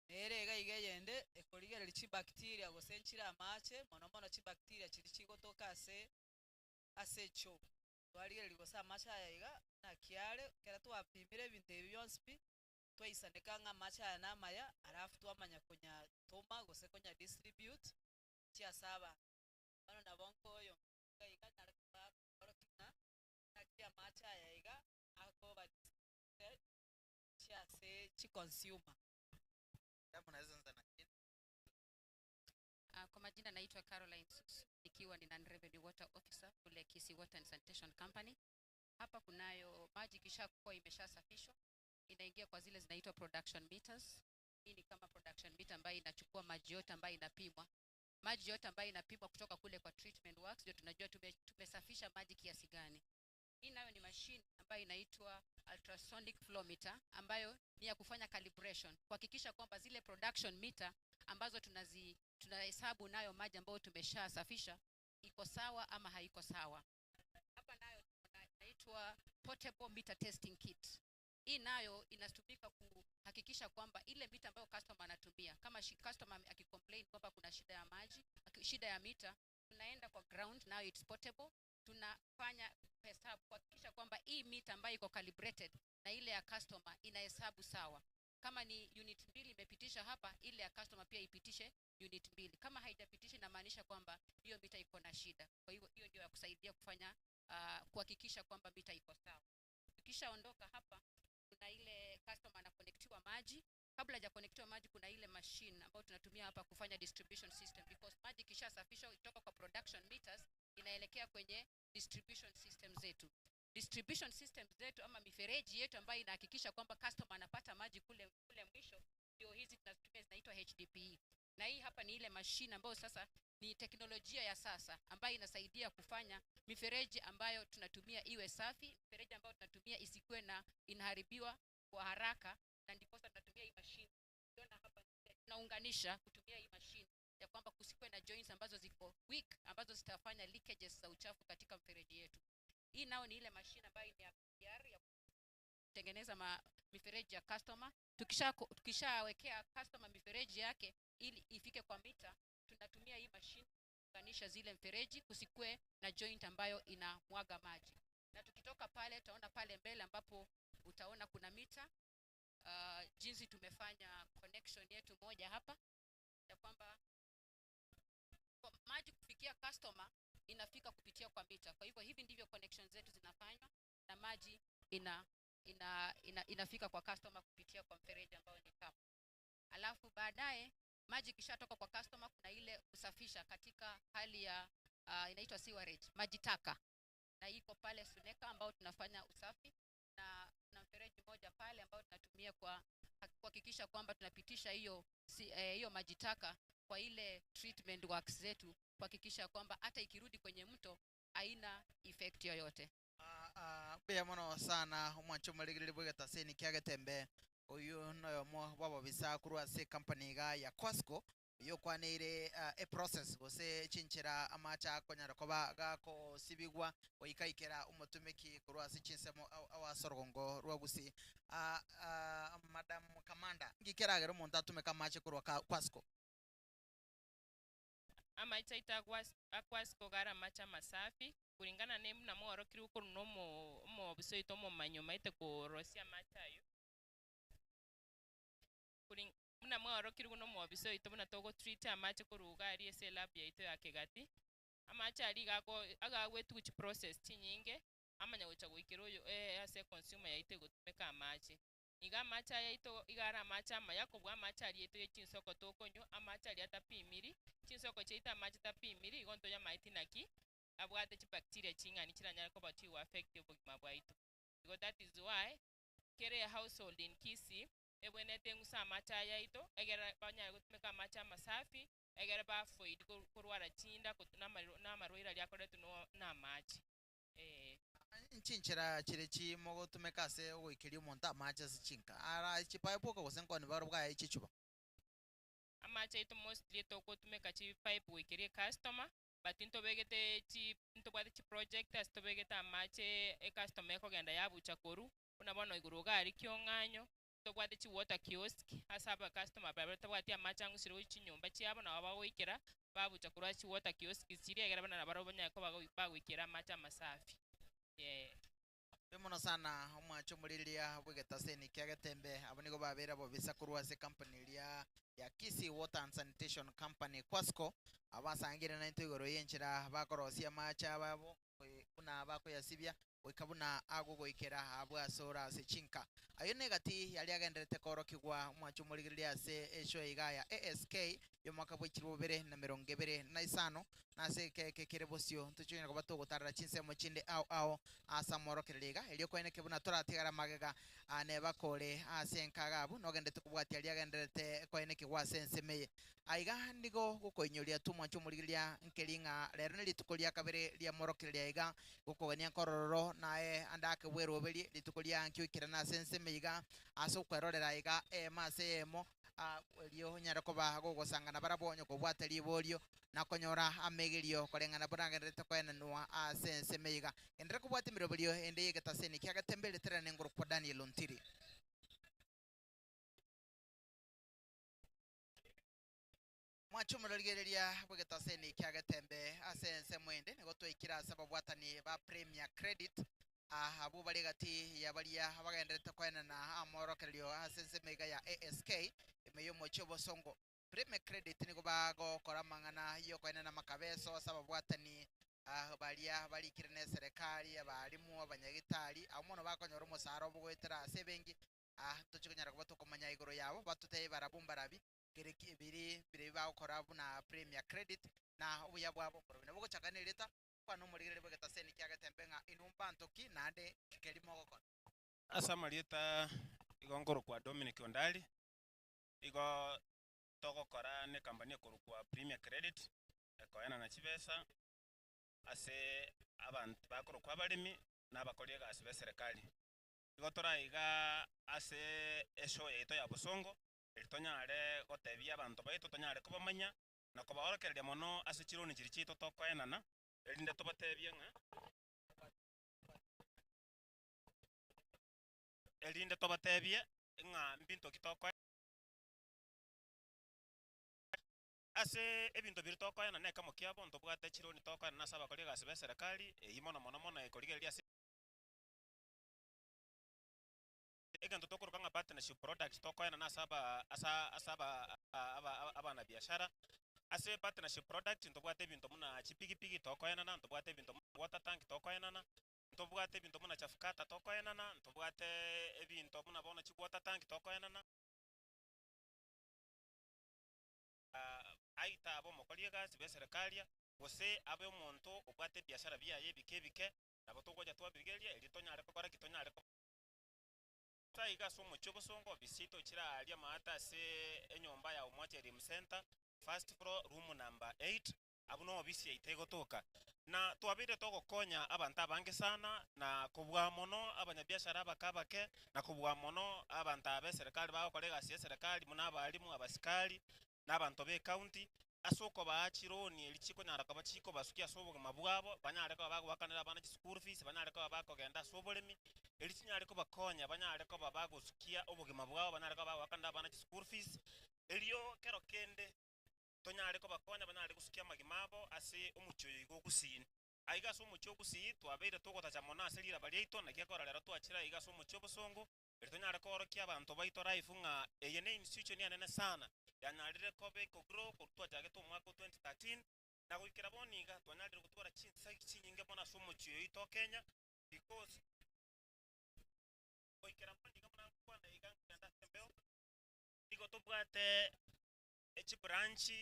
Nere iga iga eyende ekorigereria chibacteria gose nchire amache, mono mono chibacteria chiria chigotoka ase ase echoo. Twarigereria gose amache aya iga naki are, ekero twapimire ebinto ebi bionsi pi, twaisaneka ng'a amache aya namaya, alafu twamanya konyatoma gose konya distribute gochia ase abanto. Bono nabo nkoyo iga iga nare kobaorokia ng'a naki amache aya iga akoba distributed gochia ase chiconsumer. Kwa majina naitwa Caroline Susu nikiwa ni non-revenue water officer kule Kisii Water and Sanitation Company. Hapa kunayo maji ikishakuwa imeshasafishwa inaingia kwa zile zinaitwa production meters. Hii ni kama production meter ambayo inachukua maji yote ambayo inapimwa. Maji yote ambayo inapimwa kutoka kule kwa treatment works ndio tunajua tumesafisha maji kiasi gani. Hii nayo ni machine ambayo inaitwa ultrasonic flow meter ambayo ni ya kufanya calibration, kuhakikisha kwamba zile production meter ambazo tunahesabu nayo maji ambayo tumeshasafisha iko sawa ama haiko sawa. Hapa nayo inaitwa portable meter testing kit. Hii nayo inatumika kuhakikisha kwamba ile mita ambayo customer anatumia, kama customer akicomplain kwamba kuna shida ya maji, shida ya mita, tunaenda kwa ground, nayo it's portable, tunafanya hesabu kuhakikisha kwamba hii mita ambayo iko calibrated na ile ya customer inahesabu sawa. Kama ni unit 2 imepitisha hapa, ile ya customer pia ipitishe unit 2. Kama haijapitisha inamaanisha kwamba hiyo mita iko na shida. Kwa hivyo hiyo ndio ya kusaidia kuhakikisha kwamba mita iko sawa. Tukishaondoka hapa, kuna ile customer anakonektiwa maji. Kabla hajakonektiwa maji, kuna ile machine ambayo tunatumia hapa kufanya distribution system, because maji ikishasafishwa kutoka kwa production meters inaenda inaelekea kwenye distribution system zetu. Distribution system zetu ama mifereji yetu ambayo inahakikisha kwamba customer anapata maji kule, kule mwisho, ndio hizi tunazitumia zinaitwa HDPE. Na hii hapa ni ile mashine ambayo sasa ni teknolojia ya sasa ambayo inasaidia kufanya mifereji ambayo tunatumia iwe safi, mifereji ambayo tunatumia isikuwe na inaharibiwa kwa haraka, na ndiposa tunatumia hii mashine. Ukiona hapa tunaunganisha kutumia hii mashine ya kwamba kusikuwe na joints ambazo ziko weak ambazo zitafanya leakages za uchafu katika mfereji yetu. Hii nao ni ile mashine ambayo ni ya PR ya kutengeneza mifereji ya customer. Tukishawekea customer mifereji yake ili ifike kwa mita, tunatumia hii mashine kuunganisha zile mfereji kusikue na joint ambayo inamwaga maji. Na tukitoka pale utaona pale mbele ambapo utaona kuna mita, jinsi tumefanya connection yetu moja hapa ya kwamba kwa maji kufikia customer inafika kupitia kwa mita. Kwa hivyo hivi ndivyo connection zetu zinafanywa na maji inafika kwa customer kupitia kwa mfereji ambao ni tap. Alafu baadaye maji ikishatoka kwa customer, kuna ile kusafisha katika hali ya inaitwa sewerage, maji taka, na iko pale Suneka ambao tunafanya usafi, na kuna mfereji moja pale ambao tunatumia kwa kuhakikisha kwamba tunapitisha hiyo maji taka kwa ile treatment works zetu, kuhakikisha kwamba hata ikirudi kwenye mto haina effect yoyote. Mbuya mono sana omwancho omorigereri bwa egetaseni kia Getembe. Oyo noyomo bw'ababisa korwa ase company iga ya Kwasco, oyo okwaneire, e process gose chinchera amache akonyara koba gakosibigwa goikaikera omotumiki korwa ase chinsemo awase orogongo rwa Gusii. Madam Kamanda, ngikeragera omonto atumeke amache korwa Kwasco? Amache aito akwasco gara amache amasafi kulingana ne buna mworokire okorwa na omobiso oito omomanyi omaete korosia amache ayo. Buna mworokire buna omobiso oito buna togotreat amache korwa iga aria ase elab yaito ya Kegati. Amache aria iga agagwetwa chiprocess chinyinge, amanya gocha goikera oyo ase consumer yaito egotumeka amache. Iga amache aya yaito iga are amache amaya kobua amache aria yaito ya chinsoko tokonywa, amache aria atapimiri, chinsoko chiaito amache tapimiri, igo ntonya amaeti naki abwate chibacteria ching'ani chiranyare koba chigo affect obogima bwaito. Igo that is why kere household in Kisii ebwenete eng'usa amache aya yaito, egere banyare gotumeka amache amasafi, egere bafoid korwara chinda na amarwaire aria akoretwe na amache. Nchinchera chire chimogotumeka ase ogoikeria omonto amache ase chinka. Ara chipipe oko gose nkoni barobwo bwaye chichuba? Amache aito mostly togotumeka chipipe goikeria customer, but ntobegete chi, ntobwate chiproject ase tobegete amache ecustomer ekogenda yabucha koru, buna bono igoro iga aria kiong'anyo, tobwate chiwater kiosk ase aba customer baria batabwati amache ang'usire gochia chinyomba chiabo, nabo bagoikera babucha korwa chiwater kiosk chiria egere buna nabarabwo banyare koba bagoikera amache amasafi. Yeah. Mono sana omwacho omoriria bw'egetaseni kia Getembe, abo nigo babere abobisa korwa ase company ria ya Kisii Water and Sanitation Company Kwasco, abasangire naintwe igoro y'enchera bakorosia amache ababo buna bakoyasibia goika buna agogoikera abwo ase ore ase chinka. Ayo negati yari agenderete korokigwa omwacho omorigereria ase eshow iga ya ASK y'omwaka bwa echiro bobere na mirongo ebere na isano, nase ekeke kere bosio ntochonyara koba togotarera chinsemo chinde ao ao ase amorokereria iga, erio koeneke buna toratigara magega, nebakore ase enkaga abwo nogendete kobwatia aria agenderete koenekigwa ase ensemo eye. Aiga nigo gokoinyoria tu omwancho omorigereria nkeri ng'a rero ne rituko ria kabere ria morokereria iga, gokogania nkorororo naye ande akebweroberie rituko ria nkioikerana ase ensemo iga ase okwerorera iga ema ase emo, erio onyare koba gogosangana barabwo onye kobwate riborio na konyora amegerio koreng'ana buna agenderete koenanwa ase ensemo iga. Enderera kobwata emiroberio ende y'egetaseni kia Getembe riterane ngoro kwa Daniel Ontiri. Mwache omororigereria bw'egetaseni kia Getembe ase ensemo ende nigo twaikire ase ababwatani ba Premier Credit, abwo bari gati ya baria bagenderete koenana amorokererio ase ensemo iga ya ASK ime y'omochie obosongo. Premier Credit nigo bagokora amang'ana y'okoenana amakabeso ase ababwatani, baria barikire na eserekari, abarimu, abanyagitari, abwo mono bakonyora omosara obogoetera ase ebenki, tochikonyara koba tokomanya igoro yabo, batotebie barabwo mbarabi, kere biri bire bagokora buna Premier Credit na obuya bwabo borobi. Nabo gochaka na ereta? Kwana omorigereria bw'egetaseni kia Getembe ng'a inwe mbanto ki, naende nki keria mogokora. Ase amarieta igo nkorokwa Dominic Ondari, igo togokora ne company ekorokwa Premier Credit, ekoenana chibesa ase abanto bakorokwa abaremi na abakori egasi b'eserekari. Igo tore aiga ase eshow yaito ya Bosongo, eri tonyare gotebia abanto baito tonyare kobamanya na kobaorokereria mono ase chironi chiria chiaito tokoenana, erinde tobatebie ng'a erinde tobatebie ng'a mbinto ki tokoe Ase ebinto biria tokoenana na ekemo kiabo, ntobwate chironi tokoenana ase abakori egasi b'eserekari, eyio mono mono mono ekorigereria ase egento tokoroka ng'a partnership product tokoenana ase aba ase ase aba aba abanabiashara. Ase partnership product ntobwate ebinto buna chipigipigi tokoenana, ntobwate ebinto buna water tank tokoenana, ntobwate ebinto buna chaff cutter tokoenana, ntobwate ebinto buna bono chi water tank tokoenana. Aite abe omokori egasi bw'eserekaria, gose abe omonto obwate ebiashara biaye ebike ebike, nabo togocha twabirigereria, erio tonyare gokora ki? Tonyare ko. Ase iga ase omochie obosongo, ofisi yaito chire aaria maate ase enyomba ya Umoja Elimu Centre, first floor, room number 8, abwo no ofisi yaito egotoka. Na twabeire togokonya abanto abange sana, na kobua mono abanyabiashara abake abake, na kobua mono abanto aba b'eserekari bagokora egasi y'eserekari buna abalimu, abasikari, na abanto b'ecounty, ase okobaa chironi eria chikonyara koba chikobasukia ase obogima bwabo, banyare koba bagoakanera abana chischool fees, banyare koba bakogenda ase oboremi, erio chinyare kobakonya banyare koba bagosukia obogima bwabo, banyare koba bagoakanera abana chischool fees, erio kero kende tonyare kobakonya banyare gosukia amagima abo ase omochie oyo iga o Gusii. Aiga ase omochie o Gusii twabeire togotacha mono ase riraba riaito, naki ekero rero twachire aiga ase omochie obosongo, Erio tonyare koorokia abanto baito live ng'a eye ne institution enene sana yanyarire koba ekogrow korwa twachagete omwaka o 2013 na goikera bono iga twanyarire gotwara chinsagi chinyinge mono ase omochie oyo oito o Kenya because goikera bono iga buna ngokwana iga nkogenda ase embeo nigo tobwate Chibranch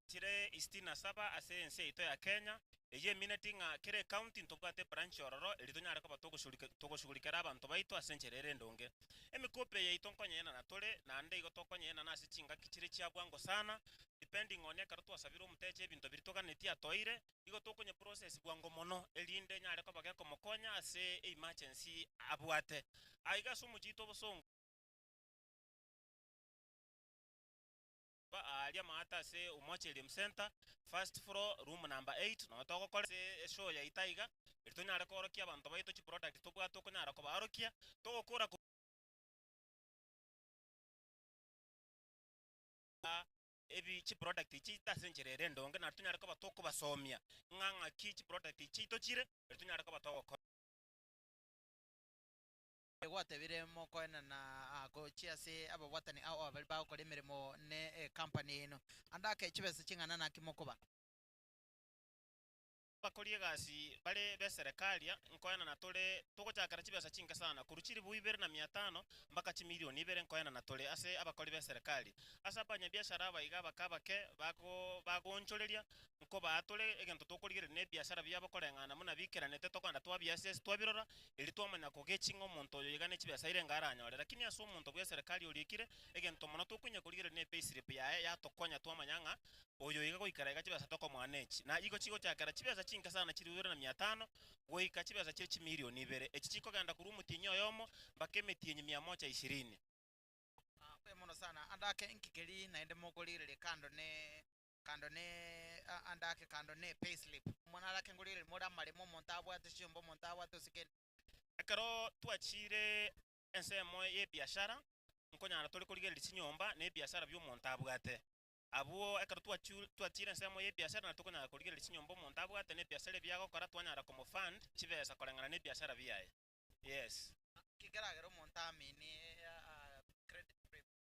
chire isitini na saba ase ense yaito ya Kenya, eyio emineti ng'a kera ecounty ntobwate ebranch ororo erio tonyare koba togoshughulikera abanto baito ase enchera ere endonge. Emikopo eye yaito nkonyeena tore naende igo tokonyeena ase chingaki chire chia bwango sana depending on ekero twasabire omotecha ebinto biria toganetie atoeire, igo tokonye process bwango mono erinde enyare koba gekomokonya ase emergency abwate. Aiga ase omochie oito obosongo. Aaria maate ase Umoja Elimu Centre, first floor, room number 8, noo togokora ase eshow yaito aiga, erio tonyare koorokia abanto baito chiproduct tobwate okonyara kobaorokia, togokora ebi chiproduct echi chiaito ase enchera ere endonge naende tonyare koba tokobasomia ng'a ng'aki chiproduct echi chiaito chire, erio tonyare koba togokora. Gwatebire mokoenana gochia ase ababwatani ao abaria bagokora emeremo ne ecompany yaino. Ande ake chibesa ching'ana naki mokoba. Abakori egasi bare b'eserekari nkoenana tore togochakera chibesa chinke sana, korwa chilifu ibere na mia tano mpaka chimilioni ibere nkoenana tore ase abakori b'eserekari. Ase abanyabiashara aba iga abake abake bako bagoonchoreria nkobaa tore egento tokorigereria na ebiashara biabo koreng'ana buna bikeranete tokogenda twabiasesi twabirora Erio twamanya kogechia ng'a omonto oyo iga ne chibesa aire aranyore. Lakini ase omonto bw'eserekari orikire, egento mono tokonya korigereria ne payslip yaye yatokonya twamanya ng'a oyo iga goikera iga chibesa tokomoa nechi. Na igo chigochakera chibesa chinke sana chilifu ibere na mia tano goika chibesa chire chimilioni ibere. Echi chikogenda korwa omotienyi oyomo mpaka emetienyi mia moja ishirini. Mbuya mono sana. Ande ake inki keria naende mokorigereria kando ne kando ne ande ake kando ne payslip. Omwana arake ngorigereria more amaremo omonto abwate chiombe omonto abwate gose kende. Ekero twachire ensemo y'ebiashara, nkonyara tore korigereria chinyomba na ebiashara bi'omonto abwate. Abwo ekero twachu twachire ensemo y'ebiashara nari tokonyara korigereria chinyomba omonto abwate na ebiashara ebi agokora twanyara komofund chibesa koreng'ana na ebiashara biaye. Yes. Nki keragere omonto aamini credit premium?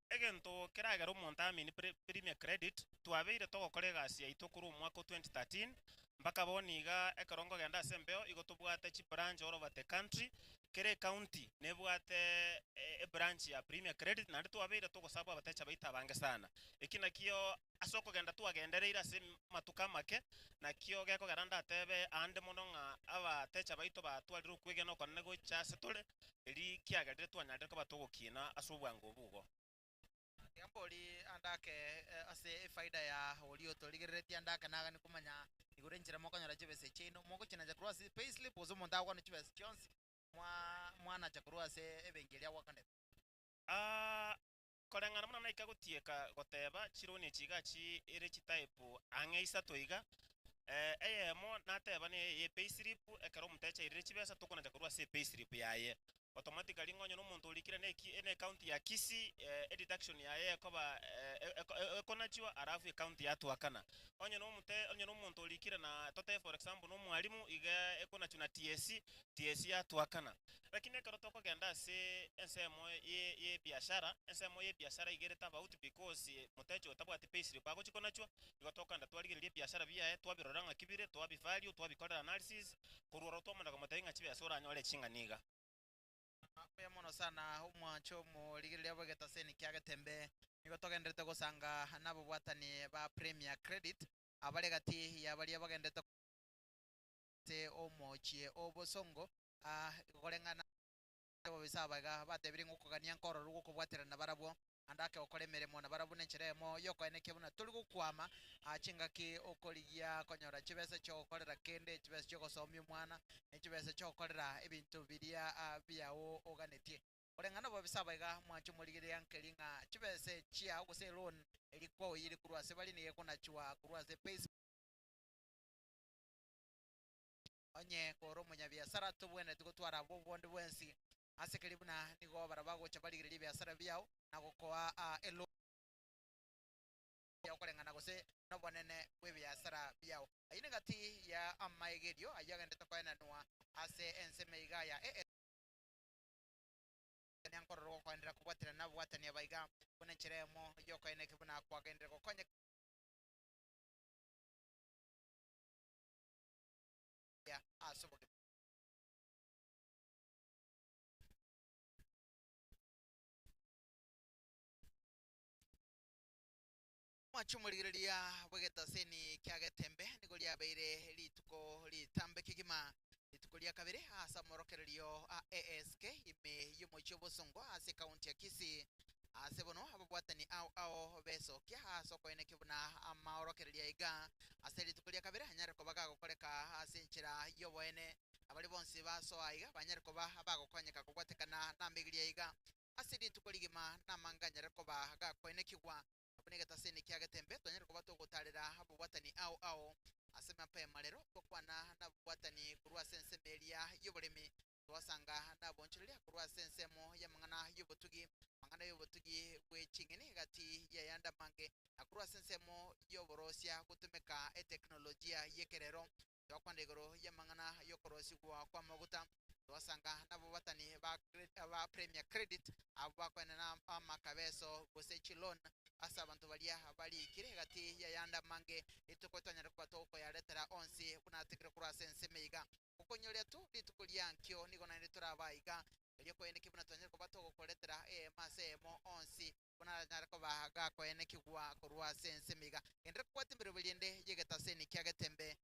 Egento keragere omonto aamini Premier Credit, twabeire togokora egasi yaito korwa omwaka o 2013 mpaka bono iga ekero nkogenda ase embeo igo tobwate chibranch all over the country. Kera ecounty nebwate ebranch ya Premier Credit naende twabeire togosabwa abatecha baito abange sana. Eki nakio ase okogenda twagendereire ase amatuko amake, nakio gekogera ndatebe aande mono ng'a abatecha baito batwarire okwegena okonene gocha ase tore, eri kiagerire twanyarire koba togokina ase obwango obo igo. Tiga mbori ande ake ase efaida ya oria otorigereretie ande ake nagani komanya igoro enchera mokonyora chibesa chiaino, mogochinacha korwa ase payslip gose omonto agokwana chibesa chionsi mwa mwanacha korwa ase ebenki eria agwakanete? Aa, koreng'ana buna naika gotieka goteba, chironi echi iga chiire chitype ang'e isato iga, eyemo nateba neye ye payslip, ekero omotecha airire chibesa tokonacha korwa ase epayslip yaye. Automatically ng'a onye nomonto orikire na eki na ecounty ya Kisii, ededuction yaye ekoba ekonachwa alafu ecounty yatwakana. Onye nomote onye nomonto orikire na totebe for example na omwalimu, iga ekonachwa na TSC, TSC yatwakana. Lakini ekero tokogenda ase ensemo ye ye ebiashara, ensemo ye ebiashara iga ere tofauti because motecha oyo tabwati payslip agochi konachwa, igo tokogenda twarigereria ebiashara biaye, twabirora ng'aki bire, twabivalue, twabikorera analysis, korwa ororo twamanya komotebia ng'a chibesa oranyore ching'ana iga. Mbuya mono sana omwancho omorigereria bw'egetaseni kia Getembe. Nigo togenderete gosanga nababwatani ba Premier Credit abare gati ya baria bagenderete ase omochie o Bosongo koreng'ana ababisa aba iga batebirie ng'a okogania nkororo gw'okobwaterana barabwo Naende ake gokora emeremo nabarabwo nenchera eyemo y'okoenekia buna tori gokwama chingaki okorigia konyora chibesa chi'ogokorera kende, chibesa chi'ogosomia omwana, ne chibesa chi'ogokorera ebinto biria biao oganetie. Koreng'ana nobobisa abaiga mwanche omorigereria nkeri ng'a chibesa echiao gose eloan eria kwaoyire korwa ase bare nigo ekonachwa korwa ase payslip. Onye kore omonyabiasara tobwenereti gotwara abwo bonde bwensi ase keria buna nigo barabwo bagocha barigereria ebiasara biao na gokoa eloan okoreng'ana gose nobonene bw'ebiasara biao. Ayio negati ya amaegerio ayio agenderete koenanwa ase ensemo iga ya Nkorora ogokoenderera kobwaterana nabobwatani aba iga buna enchera eyemo y'okoenekia buna kwagenderera gokonya ase obogima. Omwache omorigereria bw'egetaseni kia Getembe nigo riabeire rituko ritambe kegima, rituko ria kabere ase amorokererio a ASK ime y'omochie o Bosongo ase ekaunti ya Kisii. Ase bono ababwatani ao ao besokia ase okoenekia buna amaorokererio aiga ase rituko ria kabere anyare koba gagokoreka ase enchera y'oboene. Abaria bonsi basoa aiga banyare koba abagokonyeka kobwatekana namaigerio aiga ase rituko rigima namanga anyare koba gakoenekigwa buna egetaseni kia Getembe twanyare koba togotarera abobwatani ao ao ase mapema rero tokwana nabobwatani korwa ase ensemo eria y'oboremi Twasanga nabonchoreria korwa ase ensemo y'amang'ana y'obotugi, amang'ana y'obotugi bwe ching'eni gati y'ayande amange, na korwa ase ensemo y'oborosia gotumeka eteknolojia y'ekerero. Twakwana igoro y'amang'ana y'okorosigwa kw'amaguta. Twasanga nababatani ba ba Premier Credit abwo bakoenana amakabeso gose chiloan ase abanto baria barikire gati y'ayande amange. Rituko twanyare koba tokoyaretera onsi buna atekire korwa ase ensemo iga. Okonyoria tu rituko ria nkio nigo naende torabe aiga, erio koeneki buna twanyare koba togokoretera eema ase eemo onsi, buna aranyare koba gakoenekigwa korwa ase ensemo iga. Genderera kobwata emeroberi ende y'egetaseni kia Getembe,